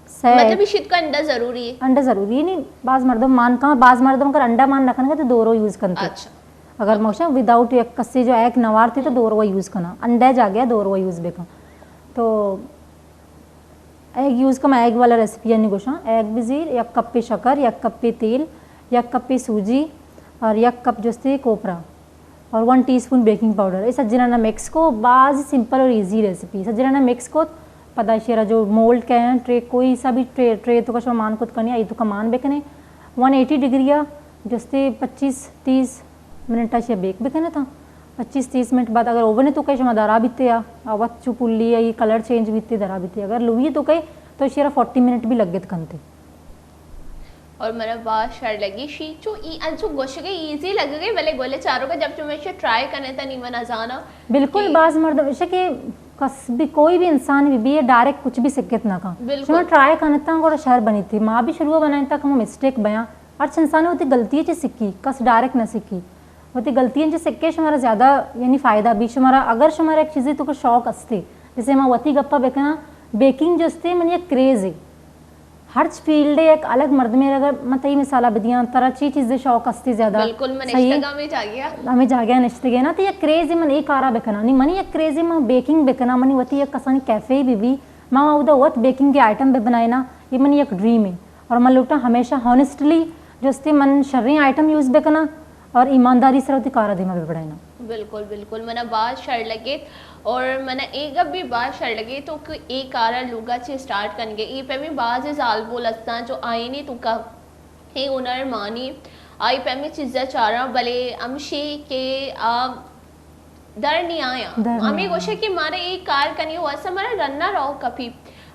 سہ مطلب ایشی توکا انڈا ضروری ہے؟ انڈا ضروری نہیں، بعض مردم مان کن، بعض مردم اگر انڈا مان نہ کنگا تو دورو یوز کنتے۔ اچھا۔ اگر موشا وداؤٹ یک کسی جو ایک نوارتی تو دورو یوز کنا، انڈا جاگہ دورو یوز بکن۔ تو ایگ یوز کن، ایگ والا ریسیپی انی گوشاں، ایگ بزیر، یک کپے شکر، یک کپے تیل، یک کپے سوجی اور یک کپ جستے کوپرا اور one teaspoon baking powder. اے سجنانا مکس کو، باز سمپل اور ایزی ریسیپی۔ سجنانا مکس کو، پدا شیرا جو مولڈ کہن، ٹرے، کوئی سا بھی ٹرے، ٹرے توکا شما مان کت کنی، آئی توکا مان بکنے۔ ون ایٹی ڈگری آ جستے پچیس تیس منٹ اشیا بیک بکنے تا۔ پچیس تیس منٹ بعد اگر اوون توکا شما درا بیتے آ، آ وت چو پلی آ، یہ کلر چینج بیتے درا بیتے۔ اگر لوئی توکا تو شیرا فورٹی منٹ بھی لگت کنتے۔ اور منا باز شر لگی شی، چو ای انچو گوشگے ایزی لگگے، بلے گولے چاروکا جب چو میں ٹرائی کنے تا نی منا زانا بالکل کہ باز مردم ایشے کہ کس بھی، کوئی بھی انسان بھی، بھی ڈائریکٹ کچھ بھی سکت نہ کن۔ بالکل۔ شما ٹرائی کنتا گوڑا شر بنی تھی۔ ما بھی شروع بنائیں تا کم مسٹیک بیاں۔ ہر انسان وتی غلطی چی سکی، کس ڈائریکٹ نہ سکی۔ وتی غلطیاں چی سکے شمارا زیادہ یعنی فائدہ بھی۔ شمارا اگر شمارا ایک چیزے توکا شوق استے، جیسے ما وتی گپا بکناں، بیکنگ جو استے من یک کریز ہے۔ ہرچ فیلڈ یک الگ مردمے، اگر من تئی مثالا بدیاں، ترا چی چیزے شوق استی زیادہ؟ بالکل، من صحیح۔ نشتگاں ہمے جاگہا۔ ہمے جاگہا نشتگے نا، تو یک کریزے من اے کارا بکناں۔ نی منی یک کریزے من بیکنگ بکناں، منی وتی یک کسانی کیفے بھی بھی، ما اودا وت بیکنگ کے آئٹم بھی بنائینا، یہ منی یک ڈریم ہے۔ اور من لوٹاں ہمیشہ ہانسٹلی جو استی من شریں آئٹم یوز بکناں اور ایمانداری سر وتی کارا دیما بھی بڑھائینا۔ بالکل، بالکل، منا باز شر لگیت اور منا اے گپ بھی باز شر لگیت تو کہ اے کارا لوگا چی سٹارٹ کنگے۔ اے پیمیں باز زالبول استاں جو آئینی توکا اے ہنر مانی، آئی پیمیں چیزا چاراں، بلے ہمشی کہ آ در نی آیاں۔ در نی ہمیں آیاں۔ گوشے کہ مارا اے کار کنی ہو، اسا مارا رنا رو کپی۔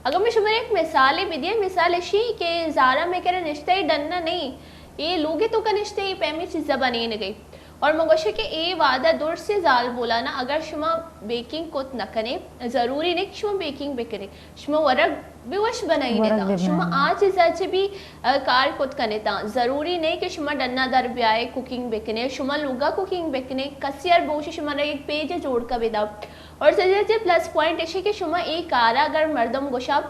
اگر میں شمارا ایک مثالے بدیاں، مثال اشی کہ زارا میں کرا نشتہ اے ڈنا نہیں، اے لوگے توکا نشتہ اے پیمیں چیزا بنینگے۔ اور من گوشاں کہ اے وہدا درسیں زالبولانا اگر شما بیکنگ کت نہ کنے، ضروری نہیں کہ شما بیکنگ بکنے، شما ورگ بھی وش بنائینتا۔ ورگ بھی شما بنائینتا۔ آ چیزا چی بھی، آ، کار کت کنتا۔ ضروری نہیں کہ شما ڈنا در بیائے کوکنگ بکنے، شما لوگا کوکنگ بکنے، کسی ہر بوشی شما را ایک پیج جوڑ کا بدا۔ اور سجے چی پلس پوائنٹ اشی کہ شما اے کارا اگر مردم گوشا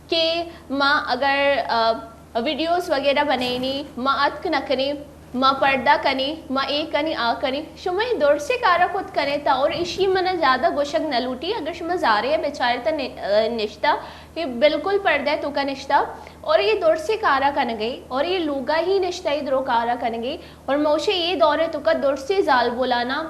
کہ ما اگر، آ، ویڈیوز وغیرہ بنینی، ما اتک نہ کنی، ما پردہ کنی، ما اے کنی، آ کنی۔ شما اے درسیں کارا کت کنے تا اور اشی منا زیادہ گوشگ نہ لوٹی۔ اگر شما زارے بچارے تا نشتہ، یہ بالکل پردہ توکا نشتہ اور یہ درسیں کارا کنگے اور یہ لوگا ہی نشتہ ای درو کارا کنگے اور موشے یہ دورے توکا درسیں زالبولانا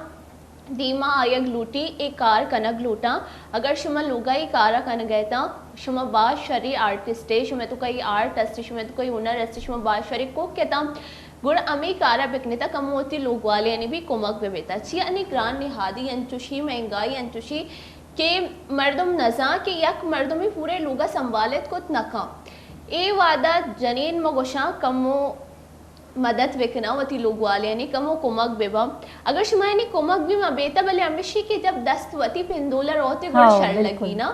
دیما آیگ لوٹی، اے کار کنگ لوٹاں۔ اگر شما لوگا اے کارا کنگا اتاں، شما باز شری آرٹسٹ اے، شما توکا اے آرٹ استی، شما توکا اے ہنر استی، شما باز شری کوک اتاں، گڑا ہمے کارا بکنتا، کمو وتی لوگوالیانی بھی کمک ببیتا۔ چیا انی گران نہادی انچوشی، مہنگائی انچوشی کہ مردم نزان کہ یک مردمی پورے لوگا سنبھالت کت نکاں۔ اے وہدا جنین ما گوشاں کمو مدد بکناں، وتی لوگوالیانی کمو کمک بباں۔ اگر شما یعنی کمک بھی ما بیتا، بلے ہمیشی کہ جب دست وتی پندول روتے گڑا ہاں، شر بالکل۔ لگی نا۔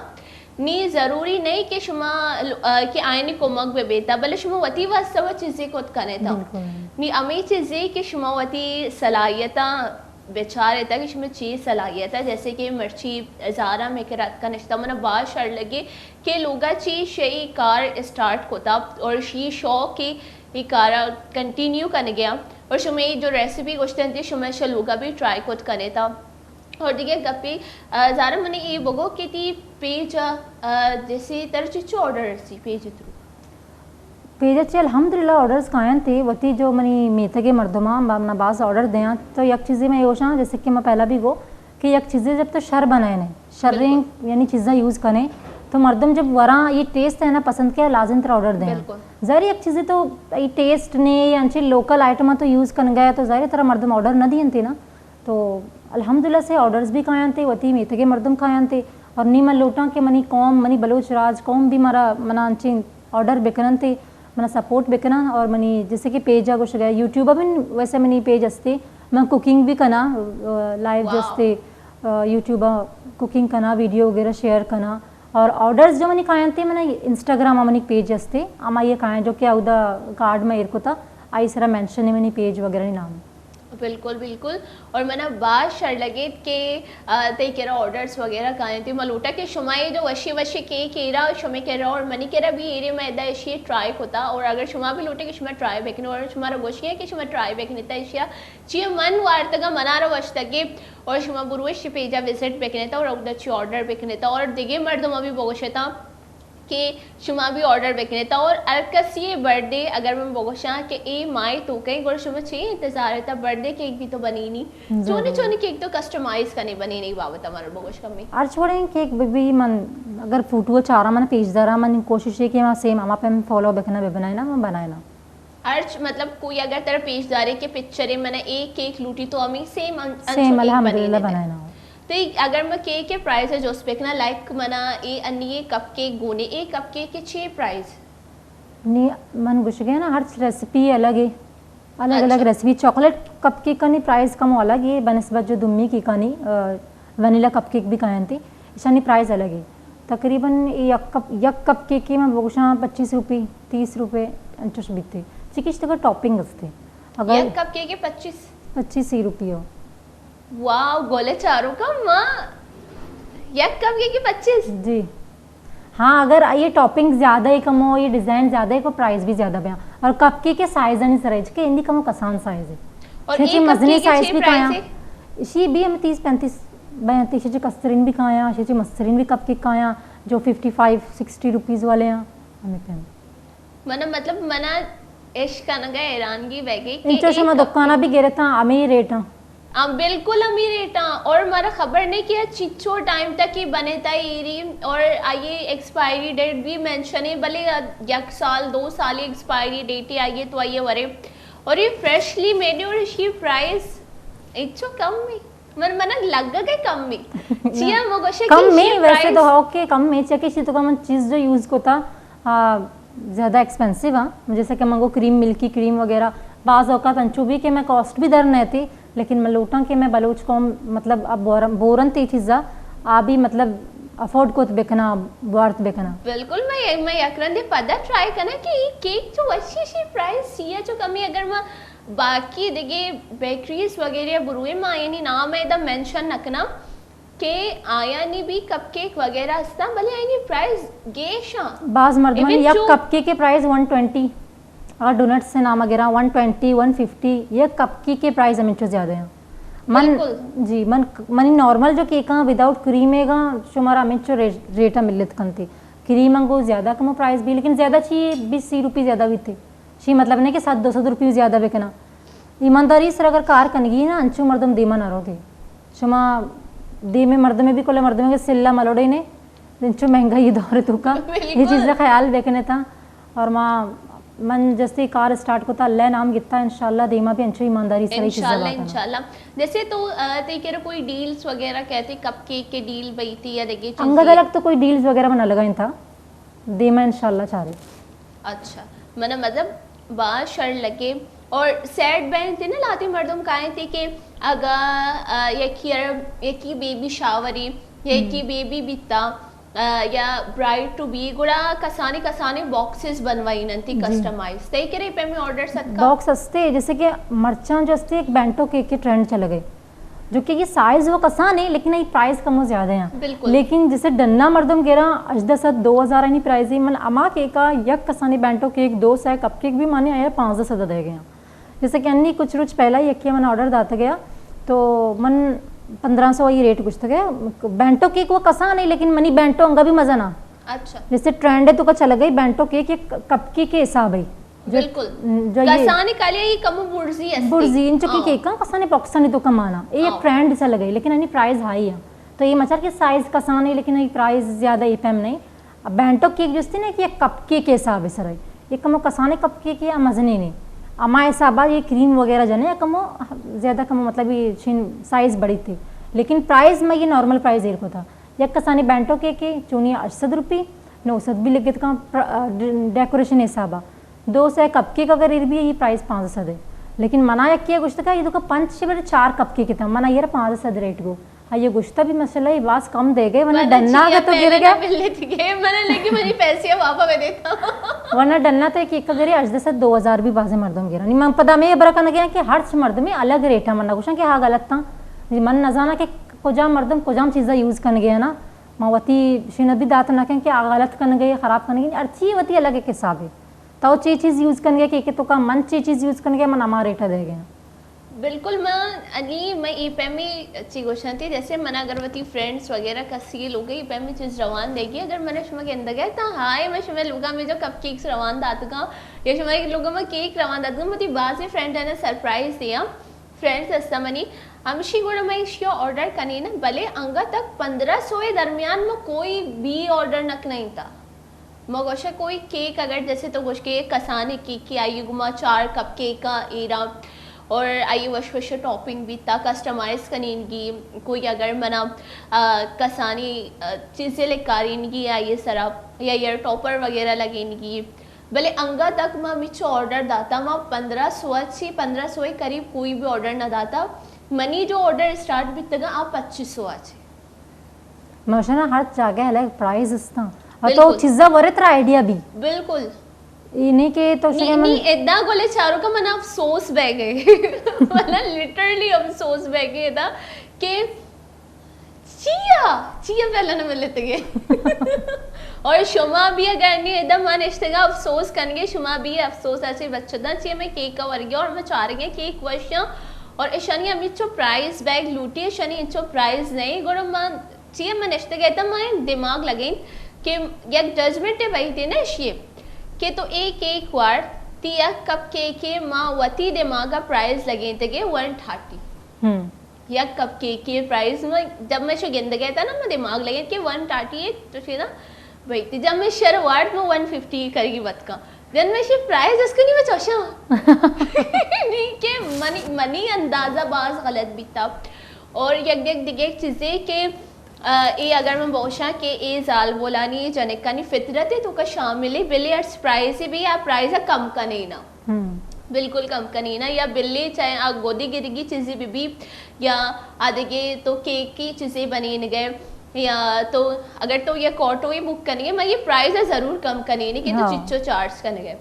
نی ضروری نہیں کہ شما ل-، آ، کہ آئینی کمک بہ بیتا، بلے شما وتی واسطہ وہ چیزیں کت کنے تا۔ بالکل۔ نی ہمیں چیزیں کہ شما وتی صلاحیتاں بچارے تا کہ شما چی صلاحیت ہے، جیسے کہ مرچی زارا میں کرا اتکا نشتا، منا باز شر لگے کہ لوگا چی شئی کار اسٹارٹ کتا اور شی شوق کہ اے کارا کنٹینیو کنگیا۔ اور شما اے جو ریسیپی گوشتن تھی، شما شا لوگا بھی ٹرائی کت کنے تا۔ اور دیگہ گپی، آ، زارا منی اے بگو کہ تی پیج، آ، جیسے تر چچو آرڈر رسی پیج تھرو؟ پیج چی الحمدللہ آرڈرز کایاں تی، وتی جو منی میتگے مردماں با-، منا باز آرڈر دیاں، تو یک چیزی میں یہ گوشاں، جیسے کہ میں پہلا بھی گو کہ یک چیزے جب تو شر بنائے نے، شریں بالکل۔ یعنی چیزاں یوز کنے، تو مردم جب وراں یہ ٹیسٹ ہے نا پسند کیا، لازم تر آرڈر دیاں۔ بالکل۔ ظاہر یک چیزے تو یہ ٹیسٹ نے یا انچے لوکل آئٹماں تو یوز کن گیا، تو ظاہر ترا مردم آرڈر نہ دینتے نا۔ تو الحمدللہ سے آرڈرز بھی کایاں تے، وتی میتگے مردم کایاں تے، اور نی من لوٹاں کہ منی قوم، منی بلوچ راج قوم بھی مارا، منا انچیں آرڈر بکنن تے، منا سپورٹ بکنن، اور منی جیسے کہ پیج آ گوشگا یوٹیوب آ بھی ویسے منی پیج استے، من کوکنگ بھی کنا، آ، لائیو واو۔ جستے، آ، یوٹیوب آ کوکنگ کنا، ویڈیو وغیرہ شیئر کنا، اور آرڈرز جو منی کاینت، من انسٹاگرام ءَ منی پیج ہستے، ہما یہ کاین جو کہ اودا کارڈ میں ایر کتا، آئی سرا مینشن ہے منی پیج وغیرہ نی نام۔ بالکل، بالکل۔ اور منا باز شر لگیت کہ، آ، تئی کرا آرڈرز وغیرہ کاینت۔ ما لوٹا کہ شما یہ جو وشی وشی کیک ایرا شما کرا اور منی کرا بھی ایرے، میں ادا اشی ٹرائی کتا، اور اگر شما بھی لوٹے کہ شما ٹرائی بکنے اور شما را گوشی ہے کہ شما ٹرائی بکنے تا اشیا چی من وارتگا منارا وشتگے، اور شما بروش پیجا وزٹ بکنے تا اور اودا چی آرڈر بکنے تا اور دیگه مردم بھی بگوشتا کہ شما بھی آرڈر بکنے تا۔ اور ہر کسی برتھ ڈے اگر من بگوشاں کہ اے ماہ تو کہیں گڑا شما چی انتظار ہے تا برتھ ڈے کیک بھی تو بنینی، چونی چونی کیک تو کسٹمائز کنے بنینی بابت ہمارا بگوش کمی۔ ہر چھوڑیں کیک بھی، بھی من اگر فوٹو چارا من پیج دارا، من کوشش ہے کہ من سیم ہما پہ فالو بکنا بہ بنائے نا، من بنائے نا۔ ہرچ مطلب کوئی اگر ترا پیش دارے کہ پکچرے من اے کیک لوٹی تو ہمیں سیم ان-، انچو سیم کیک الحمدللہ بنینی۔ بنائنا۔ تو اگر میں کیک کے پرائز ہے جوست بکنا، لائک منا اے انی اے کپ کیک گونے، اے کپ کیک کے چھ پرائز؟ نی من گوشگے نا، ہرچ ریسیپی الگ ہے، الگ الگ اچھا۔ ریسیپی۔ چاکلیٹ کپ کیک کنی پرائز کم الگ ہے بنسبت جو دمی کی کانی، آ، ونیلا کپ کیک بھی کاینتی، اشانی پرائز الگ ہے۔ تقریباً یک کپ، یک کپ کیک کے من بگوشاں پچیس روپی، تیس روپے انچوش بیتے۔ چکش تک ٹاپنگ استے۔ اگر یک کپ کیک کے پچیس؟ پچیس ہی روپی ہو۔ واو، گولے چارو کم ماں۔ یک کپ کیک کے پچیس؟ جی۔ ہاں، اگر یہ ٹاپنگ زیادہ ہے کم ہو، یہ ڈیزائن زیادہ ہے کو پرائز بھی زیادہ بیاں۔ اور کپ کیک کے سائز نہیں سر ہے، کہ اندی کم کسان سائز ہے۔ اور ایک کپ کیک کے چھ پرائز ہے؟ اسی بھی ہم تیس پینتیس بیاں، تیس چھ کسترین بھی کھایا، چھ مسترین بھی کپ کیک کھایا، جو ففٹی فائیو سکسٹی روپیز والے ہیں، ہمیں پہ۔ منا مطلب منا اش کنگا حیرانگی بہ گئی کہ انچو شما دکانا بھی گرتا ہمیں ریٹ ہاں۔ ہاں، بالکل ہمیں ریٹ ہاں۔ اور مارا خبر نہیں کہ چچو ٹائم تک یہ بنے تا ایری، اور آئیے ایکسپائری ڈیٹ بھی مینشن ہے، بلے یک سال دو سال ایکسپائری ڈیٹ ہے آئیے تو آئیے ورے، اور یہ فریشلی میڈ اور اس کی پرائز اچو کم ہے۔ من، من لگ گئے کم میں۔ چیا مگوشے کم میں ویسے تو ہو کہ کم میں چکے شی تو کا من چیز جو یوز کو تا، آ، زیادہ ایکسپینسو ہاں۔ جیسا کہ منگو کریم، ملکی کریم وغیرہ، بعض اوقات انچو بھی کہ میں کاسٹ بھی در نہ تھی، لیکن میں لوٹاں کہ میں بلوچ قوم مطلب اب بورن، بورن تی چیزا آ بھی مطلب افورڈ کو بکنا، بوارت بکنا۔ بالکل، میں، میں یک رندے پدا ٹرائی کنا کہ یہ کیک جو اچھی شی پرائز چیا چو کمی اگر میں باقی دگہ بیکریز وغیرہ بروئے ما آیانی نام ادا مینشن نہ کناں کہ آیانی بھی کپ کیک وغیرہ استاں، بلے آیانی پرائز گیش آں۔ باز مردمانی ایون یک چو کپ کیک کے پرائز ون ٹوینٹی، اور ڈونٹس سے نام اگرا ون ٹوینٹی، ون ففٹی، یک کپ کیک کے پرائز ہمیں چو زیادہ ہیں۔ من، بالکل۔ جی، من، منی نارمل جو کیک ہاں وداؤٹ کریم ہے گا، شمارا ہمیں چو ریٹ، ریٹ ملت کنتے۔ کریم ہنگو زیادہ کمو پرائز بھی، لیکن زیادہ چی بیس سی روپی زیادہ بھی تھے۔ شی مطلب نہیں کہ صد دو سد روپی زیادہ بکنا۔ ایمانداری سر اگر کار کنگی نا، انچو مردم دیما نہ روگے۔ شما دیمے مردمے بھی کل مردمے کے سلا ملوڑے نے، انچو مہنگائی دور تو کا۔ یہ چیز خیال بکنے تا۔ اور ما، من جستی کار سٹارٹ کو تا، اللہ نام گتا، انشاءاللہ دیما بھی انچو ایمانداری سر یہ چیز انشاءاللہ، انشاءاللہ۔ جیسے تو، آ، تے کرا کوئی ڈیلز وغیرہ کہتے، کپ کیک کے ڈیل بئی تھی یا دگے چیز انگد الگ تو کوئی ڈیلز وغیرہ بنا لگا تھا۔ دیما انشاءاللہ چارے۔ اچھا، من مطلب باز شر لگے۔ اور سیٹ بینتے نا، لاتے مردم کائیں تھے کہ اگا، آ، یکی ار-، یکی بیبی شاوری، یکی بیبی بیتا، آ، یا برائڈ ٹو بی، گڑا کسانے کسانے باکسز بنوائی ننتی کسٹمائز۔ تئی کرے پہ میں آرڈر ستکا؟ باکس ہستے، جیسے کہ مرچاں جو ہستے ایک بینٹو کیک کے ٹرینڈ چل گئے۔ جو کہ یہ سائز وہ کسان ہے، لیکن یہ پرائز کم و زیادہ ہیں۔ بالکل۔ لیکن جیسے ڈنا مردم گرا، اجدہ سد، دو ہزار انی پرائز ہے، من اما کیک آ یک کسانی بینٹو کیک، دو سہ کپ کیک بھی مانے آیا پانزدہ سد دے گیا۔ جیسے کہ انی کچھ روچ پہلا یکی من آرڈر داتا گیا، تو من پندرہ سو یہ ریٹ گشتا گیا۔ بینٹو کیک وہ کسان ہے، لیکن منی بینٹو انگا بھی مزہ نہ۔ اچھا۔ جیسے ٹرینڈ ہے تو کا چلا گئی، بینٹو کیک ایک کپ کیک کے حساب ہے۔ جو، بالکل۔ جو یہ کسانی کالیا یہ کمو برزی است۔ برزی، انچو کی کیک کسانی پاکستانی تو کمانا۔ یہ ایک ٹرینڈ سا لگے، لیکن انی پرائز ہائی ہے۔ تو یہ مچار کہ سائز کسانی، لیکن یہ پرائز زیادہ یہ پیم نہیں۔ اب بینٹو کیک جو استی نا کہ یہ کپ کیک کے حساب ہے سر ہے۔ یہ کمو کسانی کپ کیک یا مزنی نہیں۔ اما حسابا یہ کریم وغیرہ جنے یا کمو زیادہ کمو مطلب یہ چین سائز بڑی تھی۔ لیکن پرائز میں یہ نارمل پرائز ایر کو تھا۔ یک کسانی بینٹو کیک کے چونی ہشت سد روپی، نو سد بھی لگت کاں پر-، آ، ڈ-، ڈیکوریشن حسابا۔ دو سہ کپ کیک اگر ایر بھی یہ پرائز پانزدہ سد ہے۔ لیکن منا یکی گشت کا یہ تو کا پنچ چھ بڑے چار کپ کیک تھا، منا یہ پانزدہ سد ریٹ گو۔ آئی گوشتا بھی مسئلہ ای باز کم دے گئے، ورنہ ڈنا اگہ تو گر گئے، منا لگی منی پیسے واپس بدے تا۔ ورنہ ڈنا تو ایک ایک گرے اجدہ سد دو ہزار بھی بازیں مردم گرا۔ نی من پدا میں ابرا کن گیا کہ ہر چ مردمے الگ ریٹا، من نہ گوشاں کہ ہا غلط تاں۔ جی من نہ زانا کہ کجام مردم کجام چیزا یوز کن گیا نا۔ من وتی شین بھی دات نہ کن کہ آ غلط کن گئے، خراب کن گئے، ہر چی وتی الگ ایک حساب ہے۔ تو چی چیز یوز کن گئے کہ، کہ تو کا من چی چیز یوز کن گئے، من ہما ریٹا دے گیا۔ بالکل، من انی من ای پیمی چی گوشاں تی، جیسے من اگر وتی فرینڈز وغیرہ کسی لوگے ای پیمی چیز روان دے گی، اگر من شما گندگے تا ہائے، من شما لوگا میں جو کپ کیکس روان داتگاں یا شما ایک لوگا میں کیک روان داتگاں، وتی بازیں فرینڈ نے سرپرائز دیاں۔ فرینڈز ہستا منی، ہمشی گوڑا میں اشیا آرڈر کنی نا، بلے انگا تک پندرہ سو درمیان میں کوئی بھی آرڈر نہ کنی تا۔ ما گوشہ کوئی کیک اگر جیسے تو گوش کہ کسانیں کیک کہ آئی گما چار کپ کیک ایرا اور آئی وش وش ٹاپنگ بیتا، کسٹمائز کنینگی، کوئی اگر منا، آ، کسانی، آ، چیزیں لکارینگی آئی سرا یا ایئر ٹاپر وغیرہ لگینگی، بلے انگا تک ما مچ آرڈر داتا، ما پندرہ سو چی، پندرہ سو قریب کوئی بھی آرڈر نہ داتا۔ منی جو آرڈر اسٹارٹ بیتگا آ پچیس سو چی۔ ماشاءاللہ، ہر جاگہ الگ پرائز استاں۔ اور تو بالکل۔ چیزا ورے ترا آئیڈیا بھی۔ بالکل۔ یہ نہیں کہ تو نی، شگے من نی، ادا گولے چارو کا منا افسوس بہ گئے۔ منا لٹرلی افسوس بہ گئے ادا کہ چیا، چیا پہلا نہ ملتے گئے۔ اور شما بھی اگر نی ادا من اشتگا افسوس کنگے، شما بھی افسوس ایسے بچتا چی میں کیک ورگیا اور میں چارگے کیک وشیاں اور اشانی ہمیں چو پرائز بیگ لوٹی، اشانی انچو پرائز نہیں، گڑا من چی من نشتگ اتاں، من دماغ لگین کہ یک ججمنٹ بئی تے نا اشی کہ تو اے کیک وارت، تی یک کپ کیک ما وتی دماغ پرائز لگین تگے ون تھرٹی۔ ہم۔ یک کپ کیک پرائز میں جب میں شو گندگ اتاں نا، میں دماغ لگین کہ ون تھرٹی ہے تو شی نا بھائی، تی جب میں شر وارت میں ون ففٹی کرگی بتکا۔ دن میں شی پرائز اس کنی میں چوشاں۔ نہیں کہ منی، منی اندازہ باز غلط بیتا۔ اور یک، یک دیگہ ایک چیزے کہ، آ، اے اگر من بوشاں کہ اے زالبولانی، جنکانی فطرت ہے تو کا شامل ہے، بلے ارس پرائز بھی آ پرائز کم کنینا۔ ہم۔ بالکل کم کنینا یا بلے چاہے آ گودی گرگی چیزی بھی بھی یا آ دگے تو کیک کی چیزیں بنین گئے یا تو اگر تو یہ کاٹو ہی بک کنی ہے، میں یہ پرائز ضرور کم کنی نہیں کہ تو ہاں۔ چچو چارج کنی ہے۔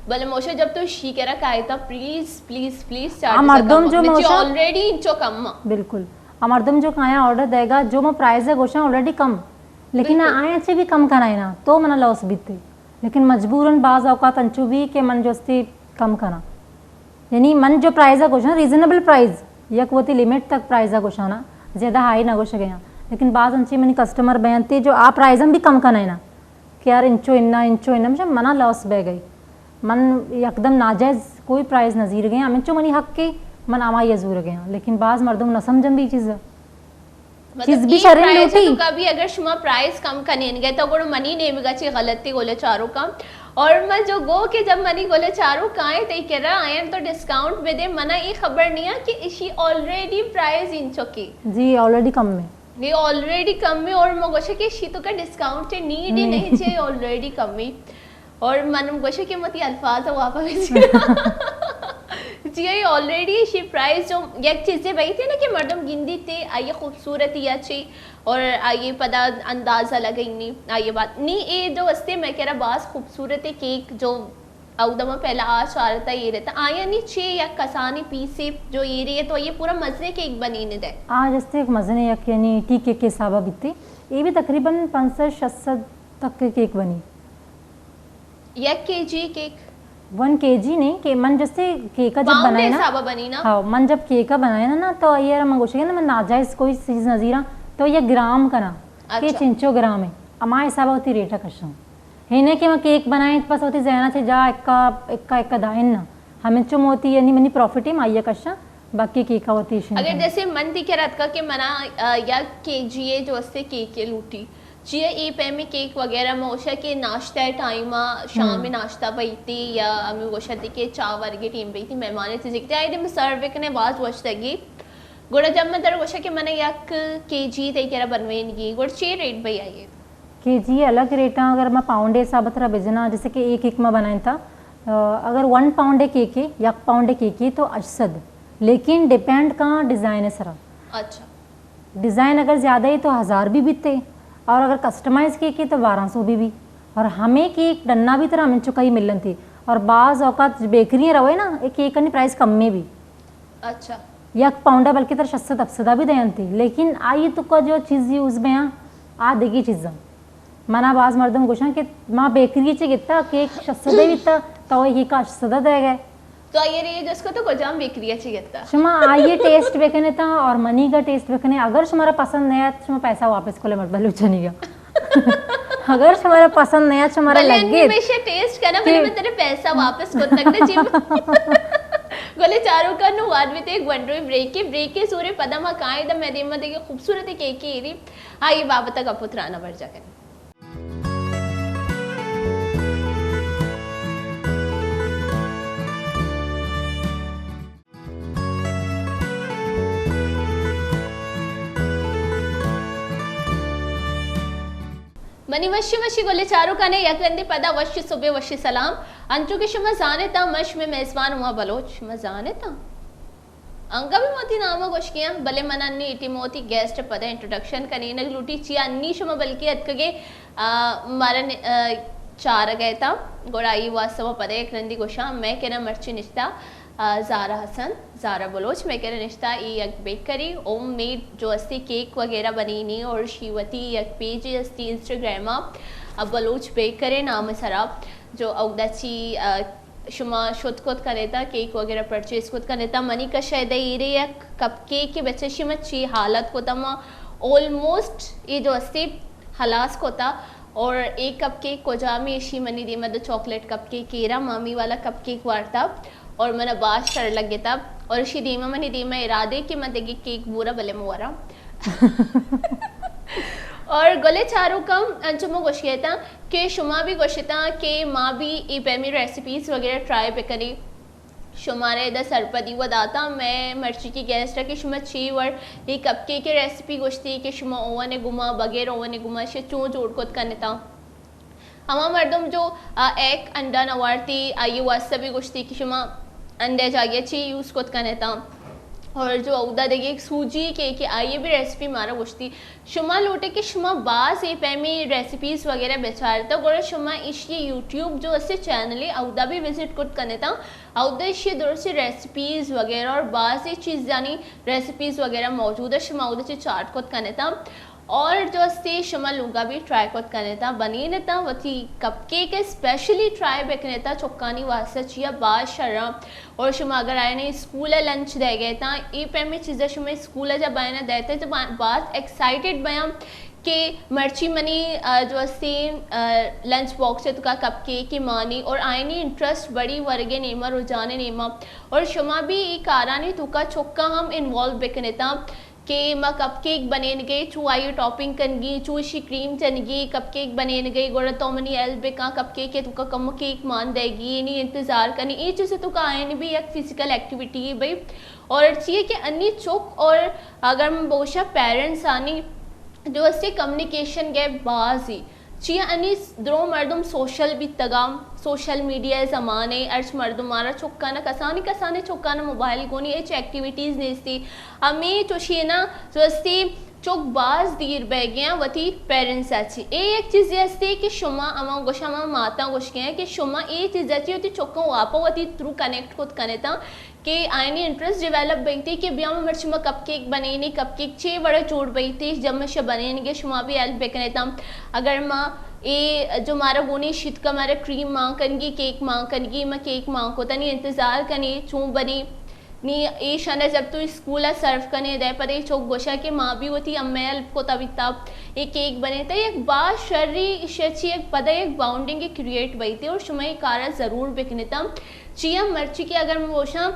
بلے موشا جب تو شی کرا کائے تا، پلیز، پلیز، پلیز آ چارج مردم کم۔ جو مجھے موشا آلریڈی انچو کم آ۔ بالکل۔ آ مردم جو کایا آرڈر دے گا، جو مو پرائز ہے گوشاں آلریڈی کم، لیکن بالکل۔ آیا چی بھی کم کنائے نا، تو منا لاس بیتے۔ لیکن مجبوراً بعض اوقات انچو بھی کہ من جو استی کم کناں۔ یعنی من جو پرائز ء گوشاں، ریزنیبل پرائز، یک وتی لمٹ تک پرائز ء گوشانا، زیادہ ہائی نہ گوشگ ء آں۔ لیکن بعض انچیں منی کسٹمر بینت جو آ پرائز ہم بھی کم کنائیناں کہ یار انچو انا، انچو انا، مشا منا لاس بہ گئی۔ من یکدم ناجائز کوئی پرائز نہ زیرگ ء آں، ہمینچو منی حق ء من ہمائی ء زورگ ء آں۔ لیکن بعض مردم نہ سمجھن بھی چیز۔ مطلب، چیز بھی اے شریں پرائز لوٹی۔ تو کبھی اگر شما پرائز کم کنین گئے تو گڑا منی نیمگا چی غلطی گولے چارو کم۔ اور من جو گو کہ جب منی گولے چارو کائیں تے کرا آئین تو ڈسکاؤنٹ بدے، منا اے خبر نہیں ہے کہ اشی آلریڈی پرائز انچوکی۔ جی، آلریڈی کم میں۔ یہ آلریڈی کم میں اور میں گوشے کہ اشی تو کا ڈسکاؤنٹ نیڈ ہی نہیں۔ نہیں چاہیے، آلریڈی کم میں۔ اور من گوشے کہ متی الفاظ واپس جی آئی آلریڈی شی پرائز جو یک چیزے بئی تھی نا کہ مردم گندی تے آئی خوبصورتی اچھی اور آئی پدا اندازہ لگئی نی آئی بات نی اے جو استے میں کرا باز خوبصورت کیک جو اودما پہلا آ چارتا یہ رہتا آیا نی چے یک کسانی پیسے جو یہ رہی ہے تو یہ پورا مزنے کیک بنی نے دے۔ آج استے ایک مزنے یک یعنی ٹی کیک کے حسابہ بیتے، یہ بھی تقریباً پانچ سو شش سو تک کے کیک بنی۔ یک کے جی کیک؟ ون کے جی نہیں، کہ من جستے کیک جب پاؤنڈ بنائے نا، حسابہ بنی نا؟ ہاں، من جب کیک بنائے نا، نا، تو یہ من گوشے نا، من ناجائز کوئی چیز نہ زیراں، تو یہ گرام کنا، کہ اچھا۔ چنچو گرام ہے۔ اما حسابہ ہوتی ریٹ کشاں۔ ہے نہیں کہ من کیک بنائیں، بس ہوتی ذہنہ سے جا، اکا، اکا، اکا دائن نا۔ ہمیں چو موتی، یعنی منی پروفٹ ہی مائیہ کشاں، باقی کیکا ہوتی شنکا۔ اگر جیسے من دی کرا اتکا کہ منا، آ، یک کے جی ہے جو استے کیک کے لوٹی، چیا اے پیمیں کیک وغیرہ ما گوشا کہ ناشتہ ء ٹائم ء شام ء ہم۔ ناشتہ بیتی یا ہمیں گوشا تی کہ چاہ ورگے ٹیم بیتی مہمان ء چیزے کتے آئی دے میں سرو کنے باز وش لگی۔ گڑا جب من ترا گوشا کہ من یک کے جی تئی کرا بنوینگی، گڑا چے ریٹ بھئی آئی؟ کے جی الگ ریٹ آں، اگر ما پاؤنڈ ء حساب ء ترا بجنا، جیسے کہ ایک ایک ما بنائیں تا، آ، اگر ون پاؤنڈ ء کیک ہے، یک پاؤنڈ ء کیک ہے تو اٹھ سد، لیکن ڈیپینڈ کاں ڈیزائن ء سرا۔ اچھا۔ ڈیزائن اگر زیادہ ہے تو ہزار بھی بیتے، اور اگر کسٹمائز کیک ہے تو بارہ سو بھی بھی۔ اور ہمیں کیک ڈنا بھی طرح ہمیں چکائی ملن تھی۔ اور بعض اوقات بیکری روے نا، ایک کیک کنی پرائس کم میں بھی۔ اچھا۔ یک پاؤنڈا بلکہ تر شست سد ہفت سد بھی دینتی، لیکن آئی تو کا جو چیز یوز بیاں، آ دیگی چیزاں۔ منا باز مردم گوشاں کہ ما بیکری چی گتا کیک شست سد بیتا، تو یہ کیک آ شست سد دے گئے۔ تو آئی ء جس کو تو کجام بیکری ء چی گتا؟ شما آئی ء ٹیسٹ بکنے تا اور منی کا ٹیسٹ بکنے، اگر شمارا پسند نہیں آیا تو شما پیسہ واپس کو لے مت بلوچنی کا۔ اگر شمارا پسند نہیں آیا، شمارا بلے انی لگے میں سے ٹیسٹ کرنا، بلے کہ میں تیرے پیسہ واپس کو تک نہ جی۔ گلے چاروں کا نو واد میں تے گونڈوی بریک کے، بریک کے سورے پدا ما کائیں دا میں دیما دیگه خوبصورت کیک کی ری۔ آئی بابت کا پترانا بڑھ جا کریں۔ منی وشی وشی گلے چاروکانے یک رندے پدا وشی صبح وشی سلام۔ انچو کہ شما زانتا من شمے میزبان ہما بلوچ، شما زانتا۔ انگا بھی موتی نام گوشگیاں، بلے من انی ایٹی موتی گیسٹ پدا انٹروڈکشن کنینگ لوٹی، چیا انی شما بلکہ اتکگے، آ، مارا نی-، آ، چارگ ایتا، گڑا ای واسطہ ما پدا یک رندی گوشاں، میں کنا مرچی نشتا، آ، زارا حسن، زارا بلوچ، میں کنا نشتا ای یک بیکری، ہوم میڈ جو استی کیک وغیرہ بنینی اور شی وتی یک پیج استی انسٹاگرام آ، آ، بلوچ بیکری نام سرا، جو اودا چی، آ، شما شت کت کنیتا، کیک وغیرہ پرچیز کت کنیتا۔ منی کشا ادا ایرے یک کپ کیک کہ بچے شما چی حالت کتا، ما آلموسٹ ای جو استی خلاص کتا۔ اور ای کپ کیک کجا میں اشی منی دیما دو چاکلیٹ کپ کیک ایرا، مامی والا کپ کیک وارتا اور منا باز شر لگتا۔ اور اشی دیما منی دیما ارادے کہ من دیگه کیک بورا بلے مورا۔ اور گلے چاروکم انچو مو گوشگیتا کہ شما بھی گوشتاں کہ ما بھی ای پیمی ریسیپیز وغیرہ ٹرائی بکنی۔ شمارے ادا سرپدی و داتا، میں مرچی کی گیسٹ کہ شما چی وڑ ای کپ کیک ریسیپی گوشتی کہ شما اوون گما، بغیر اوون گما شے چون جوڑ کت کنتا۔ ہما مردم جو، آ، ایک انڈا نوارتی، آئی واسطہ بھی گوشتی کہ شما انڈے جاگہ چی یوز کت کنتا۔ اور جو اودا دیگه ایک سوجی کے کہ آئی بھی ریسیپی مارا گوشتی۔ شما لوٹے کہ شما باز ای پیمی ریسیپیز وغیرہ بچارتا، گڑا شما اشی یوٹیوب جو اسے چینل ہے، اودا بھی وزٹ کت کنتا، اودا اشی درستی ریسیپیز وغیرہ اور باز ای چیز یعنی ریسیپیز وغیرہ موجود ہے، شما اودا چی چارٹ کت کنتا۔ اور جو استی شما لوگا بھی ٹرائی کت کنتا، بنینتا، وتی کپ کیک اسپیشلی ٹرائی بکنتا، چکانی واسطہ چیا باز شرم۔ اور شما اگر آئینے اسکول لنچ دے گئے تا، ای پیمی چیزا شما اسکول جب آئینا دیتے تو با-، باز ایکسائٹڈ بیاں کہ مرچی منی، آ، جو استی، آ، لنچ باکس ہے تو کا کپ کیک کی مانی اور آئینی انٹرسٹ بڑی ورگے نیما، رجحان نیما۔ اور شما بھی ای کارانی تو کا چکا ہم انوالو بکنتا۔ کہ ما کپ کیک بنینگے، چو آئی ٹاپنگ کنگی، چو اشی کریم جنگی، کپ کیک بنینگے، گڑا تو منی ہیلپ بکاں، کپ کیک ء توکا کمو کیک مان دئیگی، نی انتظار کنی، اے چیز ء توکا آئین بھی یک فزیکل ایکٹیویٹی ہے بھئی۔ اور چیئے کہ انی چک اور اگر من بگوشاں پیرنٹس آنی جو اسے کمیونیکیشن گیپ باز ہی، چیا انی درو مردم سوشل بیتگا، سوشل میڈیا زمانے، ہرچ مردم مارا چکانا کسانی کسانی چکانا موبائل گونی ہچ ایکٹیویٹیز نیستی۔ ہمے چوشینا جو استی چک باز دیر بیگیاں وتی پیرنٹس اچی۔ اے یک چیزے استی کہ شما ہما گوش ہما ماتاں گوشگیاں کہ شما اے چیز اچی وتی چکاں واپا وتی تھرو کنیکٹ کت کنیتا۔ کہ آئینی انٹرسٹ ڈیولپ بیتی کہ بیا ما مرچی ما کپ کیک بنینی، کپ کیک چے وڑا جوڑ بیتی، جب ما شہ بنینگے شما بھی ہیلپ بکنیتا۔ اگر ما اے جو مارا گونی شیتکا مارا کریم مان کنگی، کیک مان کنگی، ما کیک مان کتنی انتظار کنی چون بنی۔ نی ایشانا جب تو اسکولا سرو کنے دے پدے چوک گوشا کہ ما بھی وتی امے ہیلپ کتا بیتا، اے کیک بنے تا یک باز شری شچی یک پدا یک باؤنڈنگ کریٹ بیتی اور شما اے کارا ضرور بکنیتا۔ چیا مرچی کہ اگر من گوشاں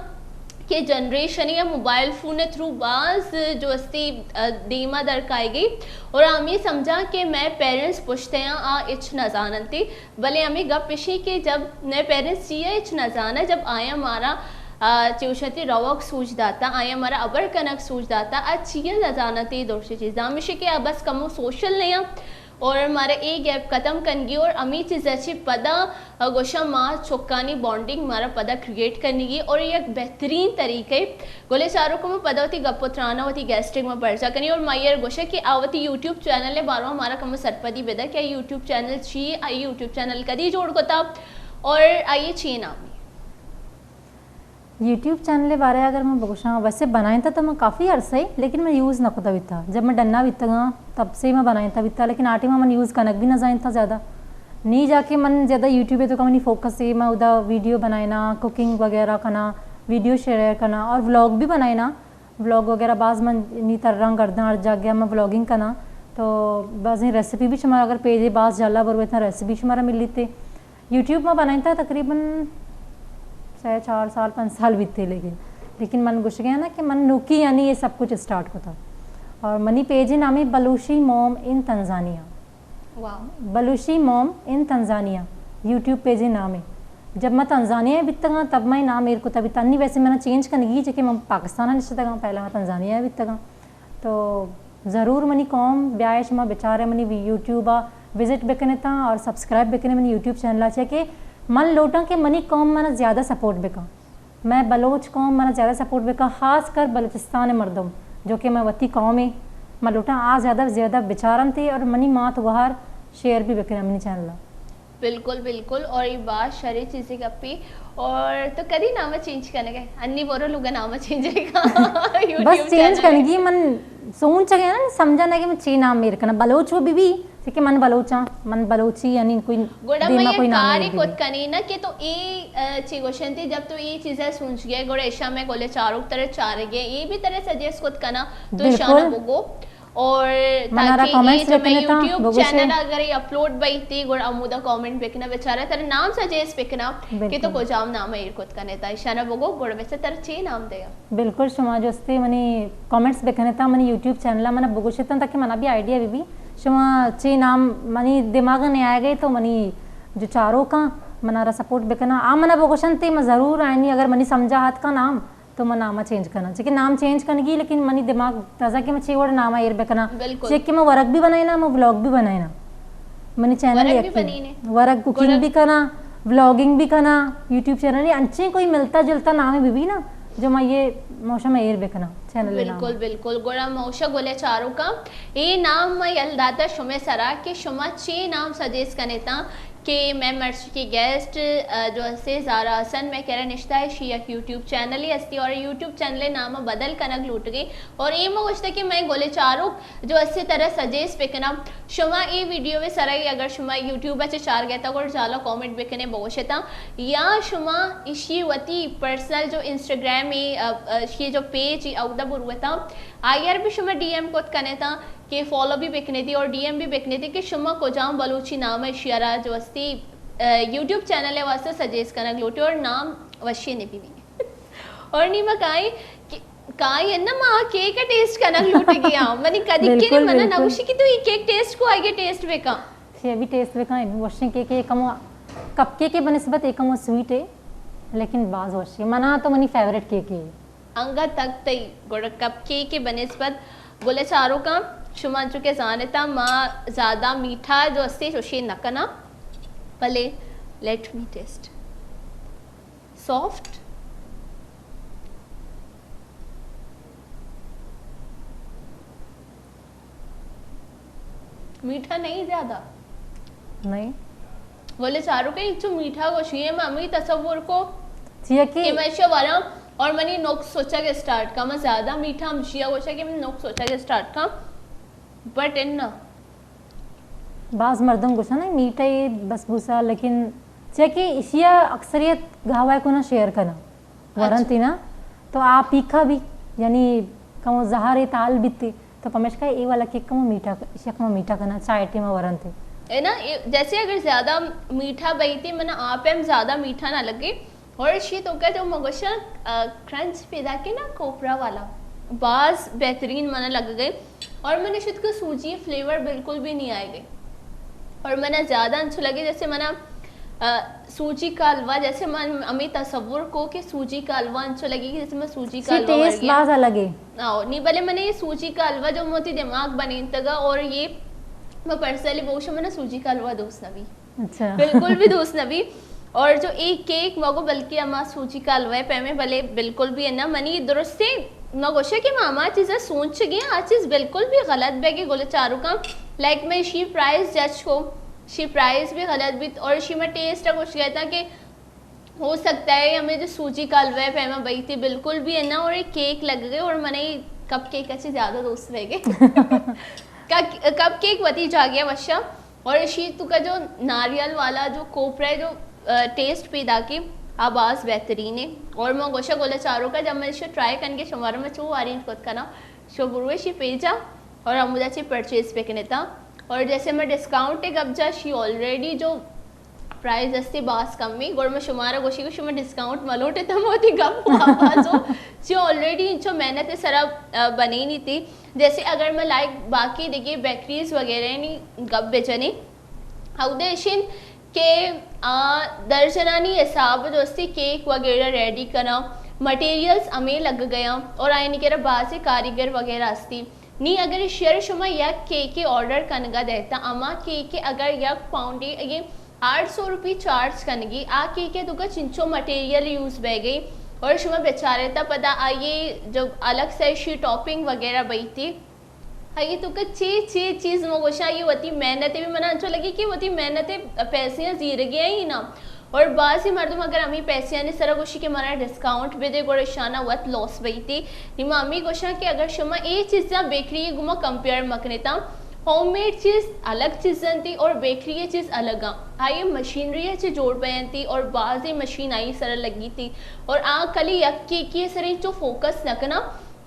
کہ جنریشن یا موبائل فون ء تھرو باز جو استی، آ، دیما در کائیگی اور ہمیں سمجھاں کہ مئے پیرنٹس پشتیاں آ ہچ نہ زاننتی، بلے ہمیں گپ اشی کہ جب مئے پیرنٹس چیا ہچ نہ زانا، جب آیا مارا، آ، چوشتی روک سوچ داتا، آیا مارا ابر کنک سوچ داتا، آ چیا نہ زاننتی دوشی چیزاں ہمیشی کہ آ بس کمو سوشل نہیں اور مارا اے گیپ ختم کنگی اور ہمے چیز ءَ چہ پدا گوشاں ما چکانی بانڈنگ مارا پدا کریئیٹ کنگی اور یک بہترین طریقے۔ گلیں چاروک، ما پدا وتی گپ و تران ءَ وتی گیسٹ ءَ ما برجا کنیں اور ما آئی ءَ گوشاں کہ آ وتی یوٹیوب چینل ءِ باروا مارا کمو سرپدی بدے کہ آئی یوٹیوب چینل چی، آئی یوٹیوب چینل کدی جوڑ کتا اور آئی چی نامی؟ یوٹیوب چینل ءِ بارے اگر من بگوشاں، ویسے بنائینتا تو من کافی عرصہ ءَ، لیکن من یوز نہ کتا بیتا۔ جب من ڈنا بیتگاں، تب سے من بنائینتا بیتا، لیکن آ ٹائم ءَ من یوز کنگ بھی نہ زانتا زیادہ۔ نی جا کہ من زیادہ یوٹیوب ءِ توکا منی فوکس ءَ، من اودا ویڈیو بنائیناں، کوکنگ وغیرہ کناں، ویڈیو شیئر کناں اور ولاگ بھی بنائیناں۔ ولاگ وغیرہ باز من نی تراں گرداں، ہر جاگہ من ولاگنگ کناں۔ تو بازیں ریسیپی بھی شما اگر پیج ءَ باز جہلا بروے تاں ریسیپی شمارا ملیتے۔ یوٹیوب ما بنائینتا تقریباً سہ چار سال، پنچ سال بیتے، لیکن، لیکن من گوشگیا نا کہ من نوکی یعنی یہ سب کچھ اسٹارٹ کتا۔ اور منی پیج نام ہے بلوچی موم ان تنزانیہ۔ واو۔ بلوچی موم ان تنزانیہ یوٹیوب پیج نام ہے۔ جب ما تنزانیہ بیتگاں تب ما نام ایر کتا بیتا۔ انی ویسے منا چینج کنگی، چہ کہ من پاکستان نشتگاں، پہلا ما تنزانیہ بیتگاں۔ تو ضرور منی قوم بیائے، شما بچارے منی یوٹیوب ءَ وزٹ بکنتاں اور سبسکرائب بکنے منی یوٹیوب چینل ءَ، چیا کہ من لوٹاں کہ منی قوم منا زیادہ سپورٹ بکن، میں بلوچ قوم منا زیادہ سپورٹ بکن، خاص کر بلوچستان مردم جو کہ میں وتی قوم ہے، من لوٹاں آ زیادہ زیادہ بچارنتے اور منی مات گوہار شیئر بھی بکنے منی چینل ءَ۔ بالکل، بالکل، اور یہ باز شریں چیزے گپی۔ اور تو کدی نام چینج کنگے؟ انی برو لوگا نام چینج کا۔ بس یوٹیوب چینج چینل۔ کنگی من سوچگے نا، سمجھا نا کہ من چی نام میر کنا۔ بلوچ وہ بی بی، چہ کہ من بلوچاں، من بلوچی یعنی کوئی گوڑا دیما میں کوئی یہ نام کاری میر بی بی۔ کت کنی نا کہ تو اے، اے، چی گوشنتی، جب تو یہ چیزیں سوچ گئے، گوڑا ایشا میں گلیں چاروک ترے چارگے، یہ بھی ترے سجیسٹ کت کنا، تو ایشانا بالکل۔ بگو۔ اور منا را تاکہ کمنٹس اے جو میں بکنے تاں، یوٹیوب بگوشے۔ چینل اگر یہ اپلوڈ بیتی، گڑا ہمودا کمنٹ بکنا، بیچارہ ترا نام سجیسٹ بکنا کہ تو بالکل۔ کجام نام ایر کت کنے تا، ایشانا بگو، گڑا بچہ ترا چی نام دیا؟ بالکل، شما جستے منی کمنٹس بکنے تاں، منی یوٹیوب چینل منا بگوشے تاں، تاکہ منا بھی آئیڈیا بی بی۔ شما چی نام منی دماغ نے آئے گئے تو منی جو چاروکاں منا را سپورٹ بکنا، آ منا بگوشن تے میں ضرور آئینی، اگر منی سمجھا ہاتھ کا نام تو من نام چینج کناں، چہ کہ نام چینج کنگی، لیکن منی دماغ تازہ کہ من چی وڑ نام ایر بکناں۔ بالکل۔ چہ کہ من ورگ بھی بنائیناں، من ولاگ بھی بنائیناں۔ منی چینل ورگ بھی یکی۔ بنینے۔ ورگ کوکنگ گڑا بھی کناں، ولاگنگ بھی کناں، یوٹیوب چینل، یہ انچیں کوئی ملتا جلتا نام بھی بھی نا، جو من یہ موشم ایر بکناں چینل نام۔ بالکل، بالکل۔ گڑا موشا گلیں چاروکاں، اے نام من یل داتا شمے سرا کہ شما چی نام سجیسٹ کنے تاں، کہ میں مرچی کے گیسٹ، آ، جو ہستے زارا حسن میں کرا نشتہ ہے، شی یک یوٹیوب چینل ہی ہستی اور یوٹیوب چینل نام بدل کنگ لوٹگے اور اے ما گوشتا کہ میں گلیں چاروک جو ہستے ترا سجیسٹ بکناں۔ شما اے ویڈیو میں سرائی اگر شما یوٹیوب چے چار گئے تا گڑ جالا کمنٹ بکنے بگوشتا یا شما اشی وتی پرسنل جو انسٹاگرام ہے، آ، آ، اشی جو پیج ہے اودا بروتا آئی آر بھی شما ڈی ایم کت کنے تا۔ کہ فالو بھی بکنے تھی اور ڈی ایم بھی بکنے تھی کہ شما کجام بلوچی نام ہے شیرا جو استی، آ، یوٹیوب چینل ہے واسطے سجیسٹ کنگ لوٹے اور نام وشی نے بھی بھی۔ اور نی ما کائیں کہ، کائیں ہے نا ما کیک ٹیسٹ کنگ لوٹے گیا۔ منی کدی کے بالکل، منا بالکل۔ نگوشی کہ تو یہ کیک ٹیسٹ کو آئیے ٹیسٹ بکا۔ یہ بھی ٹیسٹ بکا، یہ بھی وشیں کیک ہے، کم کپ کیک کے بنسبت ایک کم سویٹ ہے، لیکن باز وشی۔ منا تو منی فیوریٹ کیک ہے۔ انگت تک تئی گڑا کپ کیک ء بنسبت گل ء چاروکاں شما انچو کہ زانتاں ما زیادہ میٹھا جو استے چوشیں نہ کناں، بلے let me taste soft۔ میٹھا نہیں زیادہ۔ نہیں۔ بولے چارو کہ چو میٹھا گوشی ہے، میں ہمیں تصور کو چیا کہ کہ میں شو والا اور منی نقص سوچا کے سٹارٹ کا، میں زیادہ میٹھا ہم شیا گوشا کہ میں نقص سوچا کے سٹارٹ کا، بٹ ان باز مردم گوشن میٹھا یہ بسبوسہ، لیکن چیا کہ اشیا اکثریت گاوا کو نہ شیئر کرنا۔ ورنتی نا، تو آ پیکھا بھی، یعنی کمو زہر تال بیتی، تو پمیشکا اے والا کیک کمو میٹھا، اشیا کمو میٹھا کنا، چائے ٹیم ورنتی۔ اے نا، اے، جیسے اگر زیادہ میٹھا بیتی، من آپ ہم زیادہ میٹھا نہ لگے۔ اور اشی تو کا جو مگوشا، آ، کرنچ پیدا کے نا کوپرا والا، باز بہترین منا لگ گئے۔ اور من شد کو سوجی فلیور بالکل بھی نہیں آئے گئے۔ اور منا زیادہ انچو لگے جیسے منا، آ، سوجی کا حلوہ، جیسے من ہمیں تصور کو کہ سوجی کا حلوہ انچو لگے کہ جیسے میں سوجی کا سی حلوہ ٹیسٹ ورگیا۔ باز الگ ہے۔ آو، نی بلے منے یہ سوجی کا حلوہ جو موتی دماغ بنینتگا اور یہ ما پرسنلی بوشم، منا سوجی کا حلوہ دوست نہ بی۔ اچھا۔ بالکل بھی دوست نہ بی۔ اور جو ایک کیک مگو، بلکہ اما سوجی کا حلوہ پہ میں بلے بالکل بھی ہے نا، منی درستے ما گوشے کہ ما ہما چیزا سوچ گئے، آ چیز بالکل بھی غلط بے کہ گل چارو کا۔ لائک میں شی پرائز جج کو، شی پرائز بھی غلط بیت اور شی میں ٹیسٹ گوش گئے تھا کہ ہو سکتا ہے ہمیں جو سوجی کا حلوہ ہے پیما بئی تھی بالکل بھی ہے نا، اور ایک کیک لگ گئے اور منے کپ کیک اچھے زیادہ دوست رہ گئے۔ کپ کیک وتی جاگے وشا۔ اور اشی تو کا جو ناریل والا جو کوپرے جو ٹیسٹ پیدا کے آ باز بہترین ہے۔ اور میں گوشا گولا چارو کا جب میں اسے ٹرائی کرنے کے شمارا میں چو ارینج کت کنا، شو بروے شی پیجا اور ہمودا چی پرچیز پکنتا۔ اور جیسے میں ڈسکاؤنٹ گپ جا، شی آلریڈی جو پرائز استی باز کمی، گڑ میں شمارا گوشی کہ شما ڈسکاؤنٹ ملوٹے تم ہوتی گپ واپس ہو۔ چی آلریڈی انچو محنت سرا بنینی تھی۔ جیسے اگر میں لائک باقی دیگه بیکریز وغیرہ نی گپ بجنی، ہودے اشین کہ درجنانی حساب دوستی کیک وغیرہ ریڈی کنا، مٹیریلز ہمیں لگ گیا اور آئینی کرا بازی کاریگر وغیرہ استی۔ نی اگر شیئر شما یک کیک آرڈر کنگا دیتا، اما کیک اگر یک پاؤنڈی اگے آٹھ سو روپی چارج کنگی، آ کیک تو کا چنچو مٹیریل یوز بہ گئی اور شما بیچارے تا پدا آئیے جو الگ سے شی ٹاپنگ وغیرہ بئی تھی۔ آئی تو کہ چی چی چیز مو گوشا، یہ وتی محنت بھی منا انچو لگی کہ وتی محنت پیسے زیر گیا ہی نا۔ اور بعضی مردم اگر ہمیں پیسے آنے سرا گوشی کہ منا ڈسکاؤنٹ بھی دے، گوڑے شانا وت لاس بئی تھی۔ نی ما ہمیں گوشا کہ اگر شما اے چیزاں بیکری گما کمپیئر مکنے تا، ہوم میڈ چیز الگ چیز انتی اور بیکری چیز الگ آ۔ آئی مشینری چی جوڑ بینتی اور بعضی مشین آئی سرا لگی تھی اور آ کلی یک کی کی سرے چو فوکس نہ کنا۔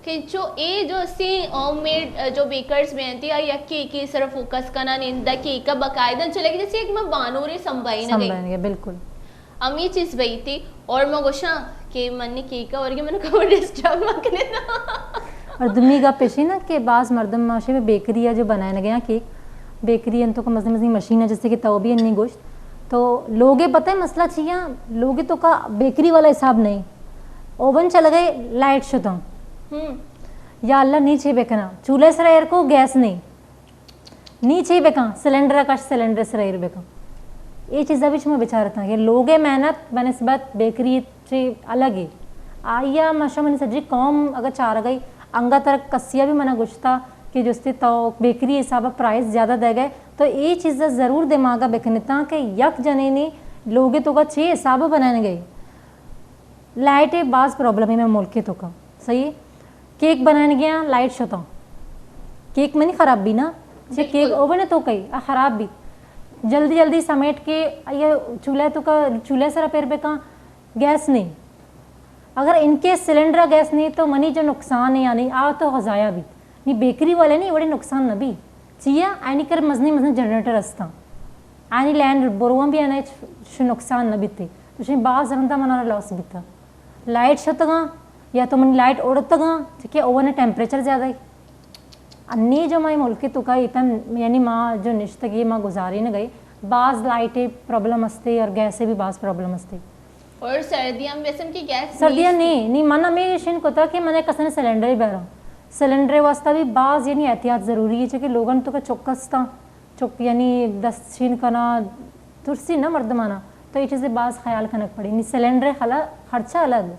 کہ چو اے جو سی ہوم میڈ جو بیکرز میں انتی، آ یکی یکی سر فوکس کنن، اندا کیک باقاعدہ چلے گی، جیسے ایک میں بانورے سنبھائی نہ گئی۔ سنبھائی نہ گئی، بالکل۔ ہم یہ چیز بئی تھی، اور میں گوشاں کہ من نے کیک اور یہ من کو ڈسٹرب مت کرے نا۔ اور دومی گپ پیشی نا کہ بعض مردم ماشے میں بیکری ہے جو بنائے نہ گیا کیک، بیکری انتو کو مزنی مزنی مشین ہے، جیسے کہ تو بھی انی گوشت، تو لوگے پتہ ہے مسئلہ چی ہے؟ لوگے تو کا بیکری والا حساب نہیں، اوون چل گئے، لائٹ شتاں۔ ہم۔ یا اللہ، نی چے بکناں؟ چولہے سرا ایر کو، گیس نہیں۔ نی چے بکاں؟ سلنڈر کش، سلنڈر سرا ایر بکاں۔ اے چیزا بھی شما بچارتاں کہ لوگے محنت بنسبت بیکری چے الگ ہے۔ آیا ما شما نی سجی قوم اگر چارگئی، انگا تر کسیا بھی منا گشتا کہ جستے تو بیکری حساب پرائز زیادہ دے گئے، تو اے چیزا ضرور دماغا بکنتاں کہ یک جنینے لوگے تو کا چے حساب بنائیں گئی۔ لائٹ ء باز پرابلم ہے مئے ملک ء توکا، صحیح ہے؟ کیک بنائینگیاں، لائٹ شتاں، کیک منی خراب بی نا، چہ کیک بالکل۔ اوون ء توکا آ خراب بی، جلدی جلدی سمیٹ کے آئی چولہے توکا، چولہے سرا پر بکاں، گیس نہیں۔ اگر ان کیس سلنڈر گیس نہیں تو منی جو نقصان ہے یعنی آ تو ضائع بیت۔ نی بیکری والے نی وڑے نقصان نہ بی۔ چیا؟ آنی کر مزنی مزنی جنریٹر استاں۔ آنی لین برواں بھی آنا ہچ نقصان نہ بیتے۔ تو شنی باز رندا منا لاس بیتا۔ لائٹ شتگاں یا تو منی لائٹ اڑتگاں، چکہ اوون ٹیمپریچر زیادہ ہے۔ انی جو مائی ملک توکا ایتن، یعنی ما جو نشتگی ما گزاری نہ گئی، باز لائٹ پرابلم استے اور گیس بھی باز پرابلم استے۔ اور سردیاں میں ویسے کہ گیس سردیاں نیست۔ نہیں، نہیں، من ہمیں شن کتا کہ من کسن سلنڈر ہی بہروں۔ سلنڈر واسطہ بھی باز یعنی احتیاط ضروری ہے، چونکہ لوگن توکا چک استاں، چک یعنی دست شین کنا، ترسی نا مردمانا، تو یہ چیزیں باز خیال کنک پڑی۔ نی سلنڈر خلا خرچہ الگ،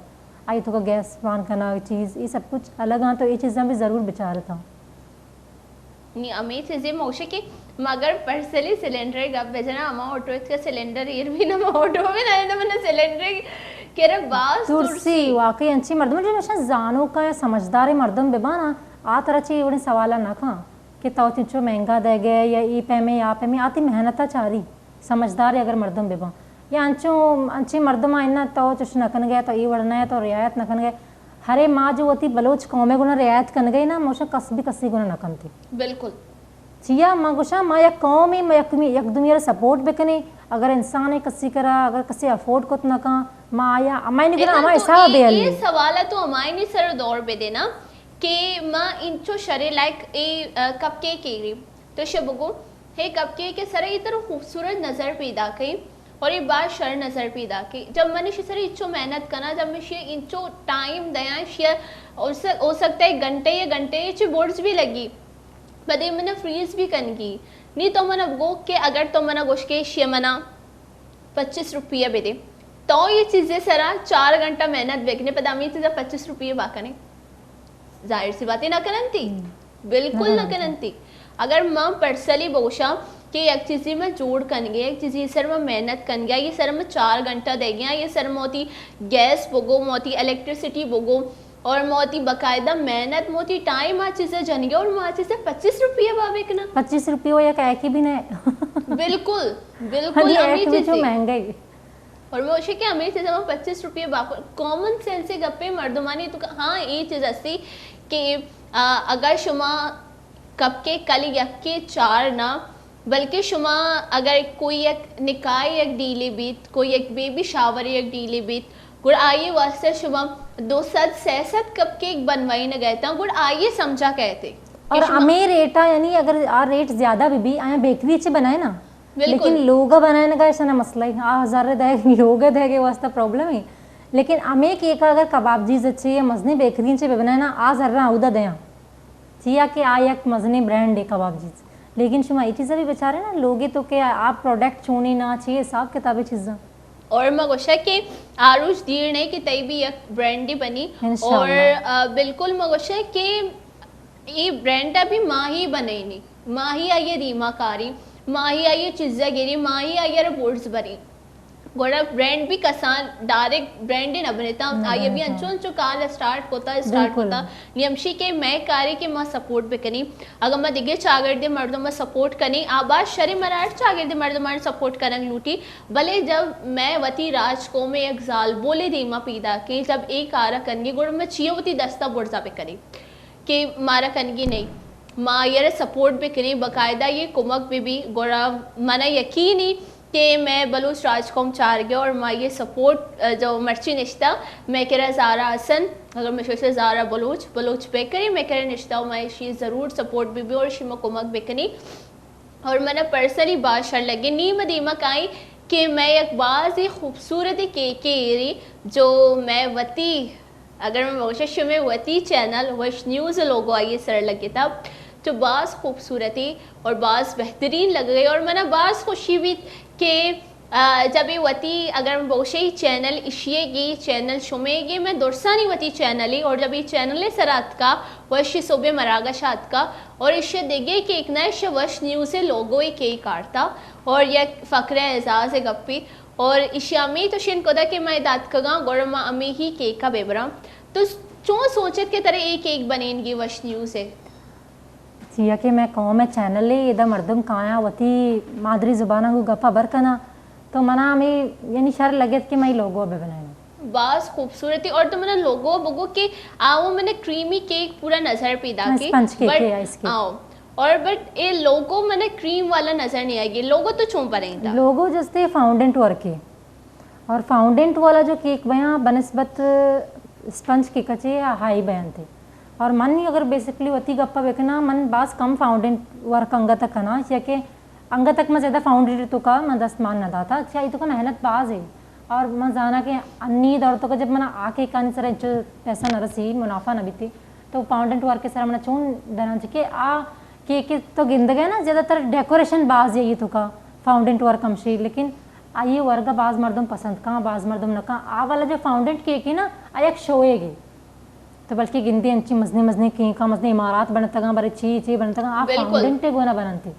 آئی توکا گیس مان کنا چیز، یہ سب کچھ الگ آں، تو یہ چیزاں بھی ضرور بچارتا۔ نی ہمے چیزے موشے کہ مگر پرسنلی سلنڈر گپ بجنا، ہما آٹو اتکا سلنڈر ایر بھی نہ، ہما آٹو بھی نہ، نہ من سلنڈر کرا باز ترسی۔ ترسی۔ واقعی انچی مردم جو نشان زانو کا یا سمجھدار مردم ببانا، آ ترا چی وڑی سوالا نہ کھاں کہ تو چنچو مہنگا دے گئے یا ای پیمے یا پیمے، آتی محنتا چاری۔ سمجھدارے اگر مردم بباں۔ یا انچو، انچیں مردماں اناں تو چش نہ کنگے، تو اے وڑ نہ ئے، تو رعایت نہ کنگے۔ ہرے ما جو وتی بلوچ قومے گنا رعایت کنگے نا، موشن کس بھی کسی گنا نہ کنتی۔ بالکل۔ چیا ما گوشاں، ما یک قومے، ما یک، یک دومی را سپورٹ بکنیں۔ اگر انسانے کسی کرا، اگر کسی افورڈ کت نہ کن، ما آیا، ہمائنی گنا ہما حساب بے۔ اے سوال تو ہمائنی سر دور بے دینا کہ ما انچو شرے لائک اے، آ، کپ کیک ایری۔ تو شے بگو، ہے کپ کیک ء سرا اے ترا خوبصورت نظر پیدا کئی اور اے باز شر نظر پیدا کئی۔ جب من اشی سرا انچو محنت کناں، جب من اشی انچو ٹائم دیاں، اشی ہو سک-، ہو سکتا ہے گھنٹے یا گھنٹے چہ برز بھی لگی، پدے من فریز بھی کنگی، نی تو منا بگو کہ اگر تو منا گوش کہ شی منا پچیس روپیہ بدے، تو یہ چیزے سرا چار گھنٹہ محنت بکنے، پدا ہمیں چیزا پچیس روپیہ باکنے؟ ظاہر سی بات ہے، نہ کننتی۔ بالکل نہ کننتی۔ اگر ما پرسنلی بگوشاں کہ یک چیزی میں جوڑ کنگے، یک چیزی سر میں محنت کنگے، یہ سر میں چار گھنٹہ دے گیا، یہ سر موتی گیس بگو، موتی الیکٹریسٹی بگو، اور موتی باقاعدہ محنت، موتی ٹائم آ چیزیں جنگے، اور ما چیزیں پچیس روپیہ با بکنا۔ پچیس روپیہ یا کہہ کی بھی نہیں۔ بالکل، بالکل، ہمیں چیزیں مہنگے۔ اور میں گوشے کہ ہمیں چیزیں پچیس روپیہ با، کامن سینس گپے مردمانی تو، ہاں، یہ چیز ہستی کہ، آ، اگر شما کپ کے کل یکے چار نہ، بلکہ شما اگر کوئی یک نکاح یک ڈیلے بیت، کوئی یک بیبی شاور یک ڈیلے بیت، گڑا آئیے واسطہ شما دو سد، سئے سد کپ کیک بنوائی نہ گئے تاں، گڑا آئیے سمجھا کہتے۔ اور ہمیں ریٹا، یعنی اگر آ ریٹ زیادہ بھی بھی، آیا بیکری چے بنائے نا۔ لیکن لوگا بنائے نہ گئے، شنا مسئلہ ہی۔ آ ہزار دے، لوگا دے کے واسطہ پرابلم ہے۔ لیکن ہمیں کیک اگر کباب جیز اچھے یا مزنی بیکری چے بنائے نا، آ ذرہ اودا دیاں۔ چیا کہ آ یک مزنیں برانڈے کباب جیز۔ لیکن شما اے چیزا بھی بچارے نا، لوگے تو کہ آ پروڈکٹ چونی نا، چی حساب کتابی چیزاں۔ اور ما گوشا کہ آ روچ دیر نہیں کہ تئی بھی یک برانڈے بنی۔ انشاءاللہ۔ اور، آ، بالکل ما گوشا کہ اے برانڈا بھی ما ہی بنینی، ما ہی آئیے دیما کاری، ما ہی آئیے چیزا گری، ما ہی آئیے رپورٹس بری۔ گڑا برانڈ بھی کسان ڈائریکٹ برانڈ ہی نہ بنتا۔ آئی بھی انچو انچو کال اسٹارٹ کوتا، اسٹارٹ کوتا۔ نی ہمشی کہ میں کاری کہ ما سپورٹ بکنی۔ اگر ما دگہ چاگردے مردم ما سپورٹ کنی، آ باز شریں مراٹ چاگردے مردمان سپورٹ کنگ لوٹی۔ بلے جب میں وتی راج قوم یک زالبولے دیما پیدا کیں، جب اے کارا کنگی، گڑا میں چیو وتی دستا برزا بکنی کہ مارا کنگی نہیں۔ ما آئیے سپورٹ بکنی، باقاعدہ یہ کمک بھی بھی، گڑا منا یقینی کہ میں بلوچ راج قوم چارگے اور ما یہ سپورٹ، آ، جو مرچی نشتا، میں کرا زارا حسن، اگر میں شوشے زارا بلوچ، بلوچ بیکری، میں کرا نشتا، میں شی ضرور سپورٹ بھی بھی اور شی میں کمک بکنی۔ اور منا پرسنلی باز شر لگے، نی ما دیما کائیں کہ میں یک باز ہی خوبصورت کیکے ایری جو میں وتی، اگر میں بگوشاں شمے وتی چینل وش نیوز لوگو آئیے سر لگتا، تو باز خوبصورتی اور باز بہترین لگ گئی اور منا باز خوشی بیت کہ، آ، جب یہ وتی، اگر میں بگوشاں یہ چینل اشیے گی، چینل شمے گی، میں درسانی وتی چینلی اور جب یہ چینل سر آتکا، وشی صبح مراگش آتکا اور اشی دگہ کیک نہ، اشی وش نیوز لوگو کیک آرتا اور یک فقرہ اعزاز گپی اور اشی امی تو شن کدا کہ میں داتکگاں، گڑا ما امی ہی کیکا ببراں۔ تو چون سوچت کہ ترے اے کیک بنینگی وش نیوز ہے؟ چیا کہ میں قوم چینل ہے، ادا مردم کایاں وتی مادری زباناں گو گپا بر کناں، تو منا ہمیں یعنی شر لگت کہ میں لوگو ببنائیں۔ باز خوبصورتی۔ اور تو منا لوگو بگو کہ آ وہ منا کریمی کیک پورا نظر پیدا کی۔ اسپنج کیک ہے، آئس کیک۔ آؤ۔ اور بٹ اے لوگو منا کریم والا نظر نہیں آئے گی۔ لوگو تو چون پریں تھا؟ لوگو جستے فاؤنڈنٹ ورک ہے۔ اور فاؤنڈنٹ والا جو کیک بیاں بنسبت اسپنج کیک چے ہائی بیاں تھے۔ اور من اگر بیسکلی وتی گپا بکناں، من باز کم فاؤنڈنٹ ورک انگت کناں، چیا کہ انگت تک من زیادہ فاؤنڈنٹ تو کا من دست مان نہ داتا، چیا ای تو کا محنت باز ہے۔ اور من زانا کہ انی دور تو کا جب من آ کیکانی سر انچو پیسہ نہ رسی، منافع نہ بیتی، تو فاؤنڈنٹ ورک سر من چون دنان چکے آ کیک تو گندگے نا، زیادہ تر ڈیکوریشن باز ہے یہ تو کا فاؤنڈنٹ ورک ہمشی، لیکن آئی ورگا باز مردم پسند کاں، باز مردم نہ کاں۔ آ والا جو فاؤنڈنٹ کیک ہے نا، آ یک شوئے گی۔ تو بلکہ گندے انچی مزنی مزنی کیکاں، مزنی عمارات بنتگاں، برے چی چی بنتگاں، آ فاؤنڈنٹ گونا بننتی۔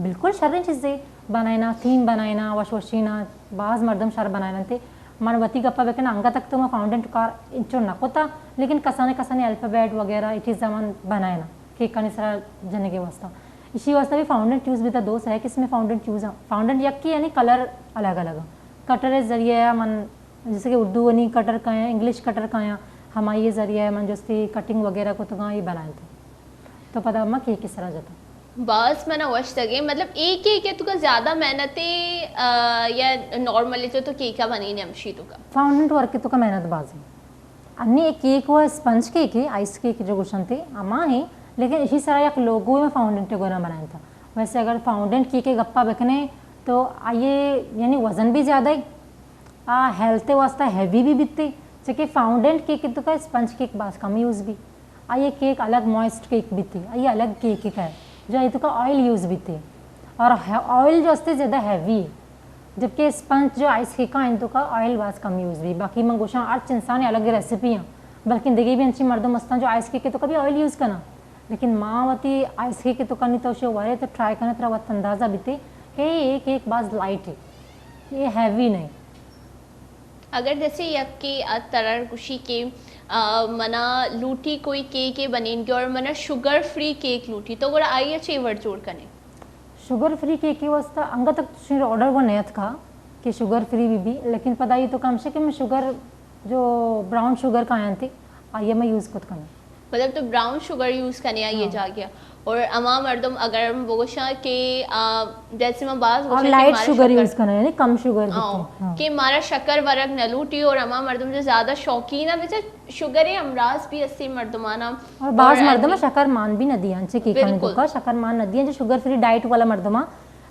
بالکل شریں چیزے بنائینا، تھیم بنائینا، وش وشینا، باز مردم شر بنائیننتی۔ من وتی گپا بکن، انگا تک تو ما فاؤنڈنٹ کار انچو نہ کتا، لیکن کسانے کسانے الفابیٹ وغیرہ اے چیزاں من بنائینا کیکانی سرا جنگے واسطہ۔ اسی واسطہ بھی فاؤنڈنٹ یوز بیتا، دو سہ قسم فاؤنڈنٹ یوز ہیں۔ فاؤنڈنٹ یکی یعنی کلر الگ الگ ہیں۔ کٹر ذریعہ من جیسے کہ اردو انی کٹر کایاں، انگلش کٹر کایاں، ہمائی ذریعہ من جستی کٹنگ وغیرہ کو تو یہ بنائے تھے۔ تو پدا ما کیک سرا جتا۔ باز منا وش لگے، مطلب، اے کیک ہے تو کا زیادہ محنت ہے، آ، یا نارمل ہے جو تو کیک کا بنی نے ہمشی تو کا؟ فاؤنڈنٹ ورک تو کا محنت باز ہے۔ انی ایک کیک ہوا اسپنج کیک ہے، آئس کیک جو گوشنتے، اما ہے، لیکن اسی سرا یک لوگو میں فاؤنڈنٹ گونا بنائے تھا۔ ویسے اگر فاؤنڈنٹ کیک کے گپا بکنے تو آئیے یعنی وزن بھی زیادہ ہے، آ ہیلتھ واسطہ ہیوی بھی بیتے، چکہ فاؤنڈنٹ کیک تو کا اسپنج کیک باز کم یوز بھی۔ آئی کیک الگ موئسٹ کیک بیتی، آئی الگ کیک ہے جو آئی تو کا آئل یوز بیتی۔ اور ہے-، آئل جو استے زیادہ ہیوی ہے، جبکہ اسپنج جو آئس کیک ہیں، ان تو کا آئل باز کم یوز بھی۔ باقی من گوشاں ہر انسان الگ ریسیپی ہیں، بلکن دیگه بھی انچی مردم استان جو آئس کیک تو کبھی آئل یوز کرنا، لیکن ماں وتی آئس کیک تو کنی تو شو وارے تو ٹرائی کرنا، ترا وقت اندازہ بیتے کہ یہ کیک باز لائٹ ہے، یہ ہیوی نہیں۔ اگر جیسے یکے ء ترا گوشی کہ، آ، منا لوٹی کوئی کیک ء بنینگے اور منا شوگر فری کیک لوٹی، تو گڑا آئی ء چے وڑ جوڑ کنے؟ شوگر فری کیک ء واسطہ انگا تک تشیر آرڈر وہ نیت کا کہ شوگر فری بھی بھی، لیکن پدا یہ تو کم شے کہ میں شوگر جو براؤن شوگر کا آیاں تھی، آئی ء میں یوز کت کنوں۔ مطلب تو براؤن شوگر یوز کنے آئی ء ہاں۔ جاگہ ء۔ اور اما مردم اگر ہم بگوشاں کہ، آ، جیسے ما باز اور گوشاں کہ لائٹ مارا شوگر شکر یوز کنا، یعنی کم شوگر ہاں، بیتی۔ ہاں۔ کہ مارا شکر ورگ نہ لوٹی اور اما مردم جو زیادہ شوقین ہے، بچار شوگر امراض بھی اسی مردمانا۔ اور بعض اور مردم انی شکر مان بھی نہ دیا، انچے کیک آنے بالکل۔ تو کا شکر مان نہ دیا، جو شوگر فری ڈائٹ والا مردم آ،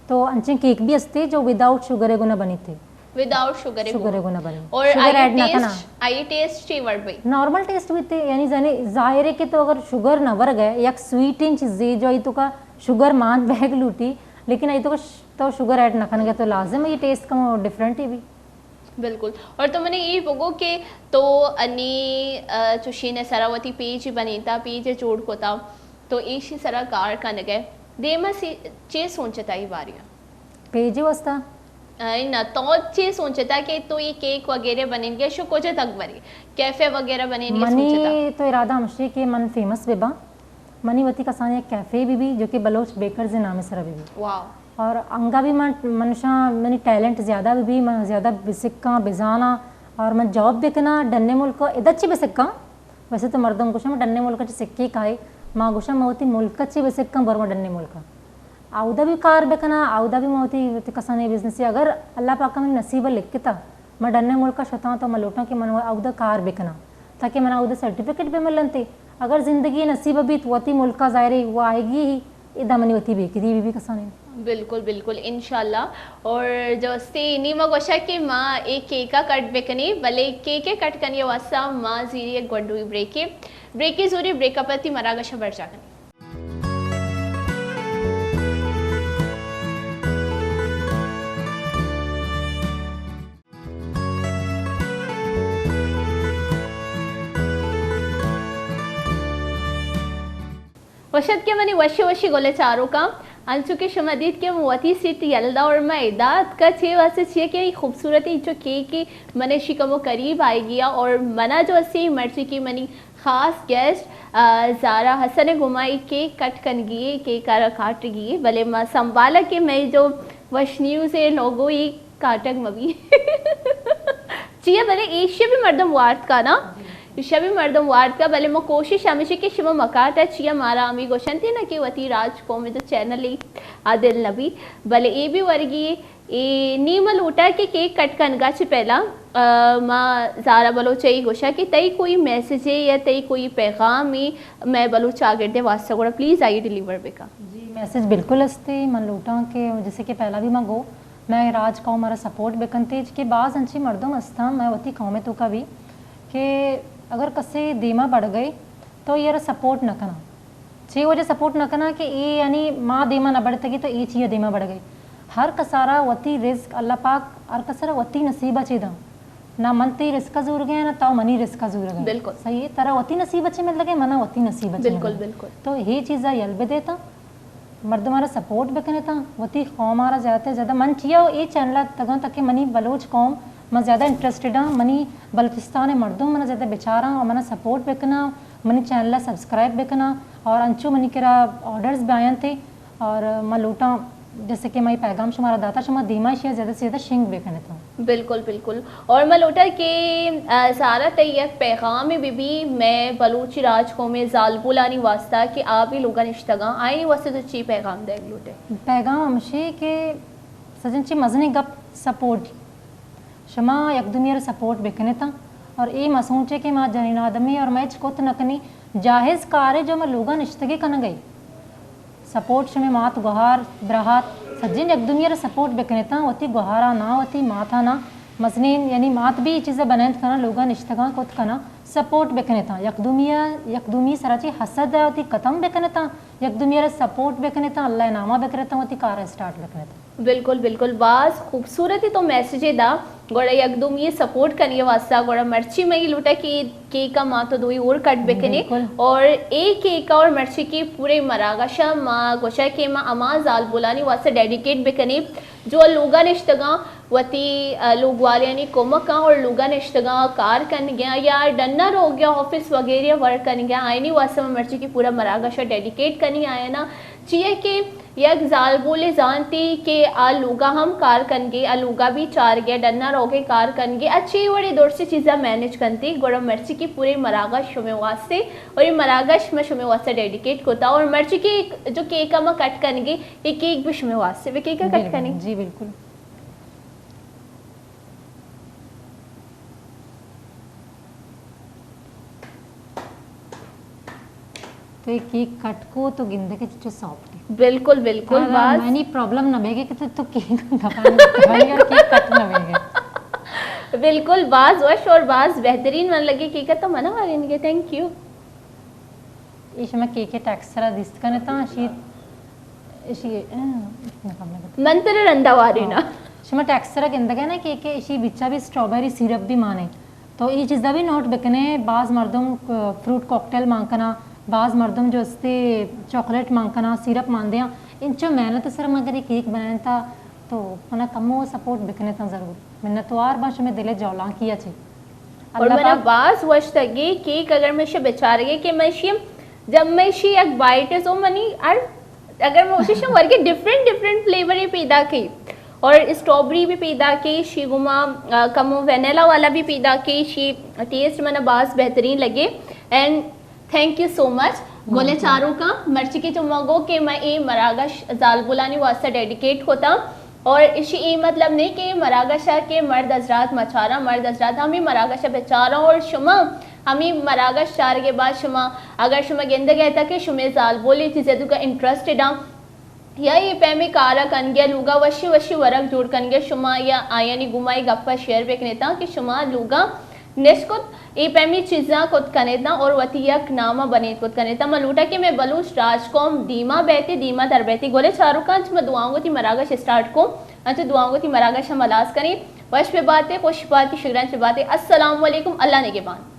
تو انچے کیک بھی استے جو وداؤٹ شوگر گنا بنی تھے۔ وداؤٹ شوگر شوگر گنا۔ گنا بنی۔ اور شوگر آئی ایڈ نہ ٹیسٹ، کنا۔ آئی ٹیسٹ چی وڑ بھئی؟ نارمل ٹیسٹ بیتے، یعنی زنے ظاہر ہے کہ تو اگر شوگر نہ ورگ ہے، یک سویٹنگ چیزے جو آئی تو کا شوگر مان بیگ لوٹی، لیکن آئی تو کا ش-، تو شوگر ایڈ نہ کنگے تو لازم ہے یہ ٹیسٹ کم ڈفرنٹ ہی بھی۔ بالکل۔ اور تو منے یہ بگو کہ تو انی، آ، چوشی نے سرا وتی پیج بنیتا، پیج جوڑ کتا، تو ایشی سرا کار کنگے۔ دیما سی چے سوچتا ای باریا؟ پیج واسطہ؟ اے نہ، تو چے سوچتا کہ تو یہ کیک وغیرہ بنینگے، شو کجا تک بری؟ کیفے وغیرہ بنینگے سوچتا؟ منی تو ارادہ ہمشی کہ من فیمس بباں۔ منی وتی کسانی یک کیفے بھی بھی، جو کہ بلوچ بیکرز نام سر بھی بھی۔ واو۔ اور انگا بھی من، منشاں منی ٹیلنٹ زیادہ بھی بھی، من زیادہ بسکاں، بزاناں، اور من جاب بکناں، ڈنے ملک ادا چی بسکاں۔ ویسے تو مردم گوشاں، من ڈنے ملک چی سکی کائے، ما گوشاں، من وتی ملک چی بسکاں، بر من ڈنے ملک۔ اودا بھی کار بکناں، اودا بھی من وتی، وتی کسانیں بزنس، اگر اللہ پاک منی نصیب لکھتا، من ڈنے ملک شتاں تو من لوٹاں کہ من اودا کار بکناں، تاکہ من اودا سرٹیفکیٹ بھی ملنتے۔ اگر زندگی نصیب بیت، وتی ملک ظاہر ہے وہ آئے گی ہی، ادا منی وتی بے کدی بھی، بھی کسانیں۔ بالکل، بالکل، انشاءاللہ۔ اور جو استے نی ما گوشا کہ ما ایک کیکا کٹ بکنی، بلے کیکے کٹ کنی واسطہ ما زیری ایک گونڈوی بریکے، بریکے زوری بریک اپ تی مراگش بر جا کنی۔ وش اتکے منی وشی وشی گل چاروکاں، انچو کہ شما دیت کہ من وتی سیٹ یلدا اور من ادا اتکا چے واسطے چیا کہ ای خوبصورتی انچو کیک من شی کمو قریب آئیگی اور منا جو اسی مرچی کہ منی خاص گیسٹ، آ، زارا حسن گما ای کیک کٹ کنگی ہے، کیک آرا کاٹگی ہے، بلے ما سنبھالا کہ میں جو وش نیوز ہے لوگو ای کاٹگ مبی۔ چیا بلے ایشی بھی مردم وارت کا نا، ایشی بھی مردم وارت کا، بلے ما کوشش ہمیشہ کہ شما مکاتا چیا مارا ہمی گوشنتی نا کہ وتی راج قوم جو چینل ای آ دل نبی، بلے ای بھی ورگی اے نی ما لوٹا کہ کیک کٹ کنگا چہ پہلا، آ، ما زارا بلوچ ء گوشا کہ تئی کوئی میسج ہے یا تئی کوئی پیغام ہے میں بلوچ چاگرد ء واسطہ گڑا پلیز آئی ڈیلیور بکا۔ جی، میسج بالکل استے۔ من لوٹاں کہ جیسے کہ پہلا بھی من گو، میں راج قوم مارا سپورٹ بکنتے کہ بعض انچی مردم استاں میں وتی قوم توکا بھی کہ اگر کسے دیما بڑھ گئے تو یہ سپورٹ نہ کنا۔ چے وجہ سپورٹ نہ کناں کہ اے یعنی ما دیما نہ بڑتگی تو اے چیا دیما بڑ گئی۔ ہر کسارا وتی رزق اللہ پاک ہر کسارا وتی نصیبہ چے داں۔ نہ من تئی رزقا زورگے نہ تو منی رزقا زورگے۔ بالکل۔ صحیح ہے، ترا وتی نصیبہ چے مل لگے، منا وتی نصیبہ چے مل بالکل، لگے۔ بالکل۔ تو اے چیزا یل بدے تا مردمارا سپورٹ بکنے تا، وتی قومارا زیادہ تر زیادہ من چیا اے چینل تگاں تاکہ منی بلوچ قوم من زیادہ انٹرسٹڈ ہاں، منی بلوچستان مردم منا زیادہ بچاراں اور منا سپورٹ بکناں۔ منی چینل ء سبسکرائب بہ کناں اور انچو منی کرا آرڈرز بہ آیاں تے اور ما لوٹاں جیسے کہ ما یہ پیغام شمارا داتا، شما دیما ایشی ء زیادہ سے زیادہ شنگ بہ کنت۔ بالکل، بالکل۔ اور ما لوٹا کہ، آ، زارا تئی یک پیغام بہ بی میں بلوچی راج قوم زالبولانی واسطہ کہ آ بھی لوگا نشتگاں، آئینی واسطہ تو چی پیغام دیگ لوٹے؟ پیغام ہمشی کہ سجن چی مزنیں گپ سپورٹ۔ شما یک دومی ء سپورٹ بکنتاں اور اے مہ سوچے کہ ما جنین آدمی اور ما ہچ کت نہ کنی۔ جاہز کارے جو ما لوگا نشتگی کنگئی۔ سپورٹ شمے مات گوہار براہات سجین یک دومی ء سپورٹ بکنتاں، وتی گوہارا نا، وتی ماتا نا۔ مزنین یعنی مات بھی یہ چیزا بنینت کناں، لوگا نشتگاں کت کناں۔ سپورٹ بکنتاں، یک دومی ءَ، یک دومی سرا چی حسد ءَ وتی ختم بکنتاں، یک دومی ءَ را سپورٹ بکنتاں، اللہ ءِ نام ءَ بکنتاں، وتی کار ءَ اسٹارٹ بکنتاں۔ بالکل، بالکل، باز خوبصورتی تو میسج دا۔ گڑا یک دومی ءِ سپورٹ کنی واسطہ، گڑا مرچی مئی لوٹا کہ کیک ءَ ما تو دوئی اور کٹ بکنے۔ بالکل۔ اور اے کیک ءَ اور مرچی کی پورے مراگش ءَ ما گوشا کہ ما اما زالبولانی واسطہ ڈیڈیکیٹ بکنے۔ جو لوگا نشتگاں وتی، ا، لوگوالیانی کمکاں اور لوگا نشتگاں کار کنگیاں یا ڈنا روگیا آفس وغیرہ ورک کنگیاں، آئینی واسطہ ما مرچی کی پورا مراگش ءَ ڈیڈیکیٹ کنی آیانا۔ چیئے کہ یک زالبولے زانتی کہ آ لوگا ہم کار کنگے، آ لوگا بھی چارگے، ڈنا روگے کار کنگے، اچھی وڑے درستی چیزا مینج کنتی، گڑا مرچی کی پورے مراگش شمے واسطے اور یہ مراگش میں شمے واسطے ڈیڈیکیٹ کوتا اور مرچی کی جو کیک ءَ ما کٹ کنگے، اے کیک بھی شمے واسطے، وے کیک ءَ کٹ کنی؟ جی، بالکل۔ تو اے کیک کٹ کو تو گندے کہ چچو سافٹ ہے۔ بالکل، بالکل، باز منی پرابلم نہ بیگے کہ تو، تو کیک دفعہ کیک کٹ نہ بیگے۔ بالکل، باز وش اور باز بہترین من لگے کیک ءَ تو منا وارین گے۔ Thank you. اے شما کیک ءِ ٹیکسچر ءَ دیست کنتاں، اشی، اشی، اہ، نکم نکم۔ من ترا رندا واریناں۔ ہاں۔ شما ٹیکسچر ءَ گندگے نا کیک ءِ، اشی بچا بھی اسٹرابیری سیرپ بھی مانے۔ تو اے چیزا بھی نوٹ بکنے، باز مردم، آ، فروٹ کاکٹیل مان کنا، باز مردم جو استے چاکلیٹ مان کنا، سیرپ مان دیاں۔ انچو محنت سر مگر اے کیک بنائیں تا تو منا کمو سپورٹ بکنے تا ضرور۔ منتوار باں شمے دل ءِ جولانکی ءَ چی۔ اور اللہ منا پاک۔ باز وش تگی کیک اگر میں شے بچارگے کہ میں شیم جب میں شی یک بائٹ ءَ زو منی ہر اگر میں کوشش ورگے ڈفرنٹ ڈفرنٹ فلیور پیدا کی اور اسٹرابری بھی پیدا کی شی گما، آ، کمو وینیلا والا بھی پیدا کی شی ٹیسٹ منا باز بہترین لگے۔ اینڈ تھینک یو سو مچ۔ گلے چاروکاں، مرچی کہ چما گو کہ میں اے مراگش زالبولانی واسطہ ڈیڈیکیٹ ہوتا۔ اور اشی اے مطلب نہیں کہ مراگش ہے کہ مرد حضرات مچاراں، مرد حضرات ہمیں مراگش بچاراں اور شما ہمیں مراگش چارگے بعد شما اگر شما گندگے تا کہ شما زالبول اے چیزے تو کا انٹرسٹڈ ہاں یا اے پیمیں کارا کنگے لوگا وشی وشی ورگ جوڑ کنگے شما یا آیانی گما اے گپا شیئر بکنے تا کہ شما لوگا نشکت اے پیمی چیزاں کت کنیت اور وتی یک نام بنیت کت کنیت۔ ما لوٹا کہ میں بلوچ راج قوم دیما بیتی، دیما در بیتی۔ گلے چاروکاں انچ ما دعاؤں گو تی مراگش اسٹارٹ کو، انچ دعاؤں گو تی مراگش ہم ہلاس کنی۔ وش پہ باتے، خوش باتی، شگران چہ باتے۔ السلام علیکم، اللہ نگہبان۔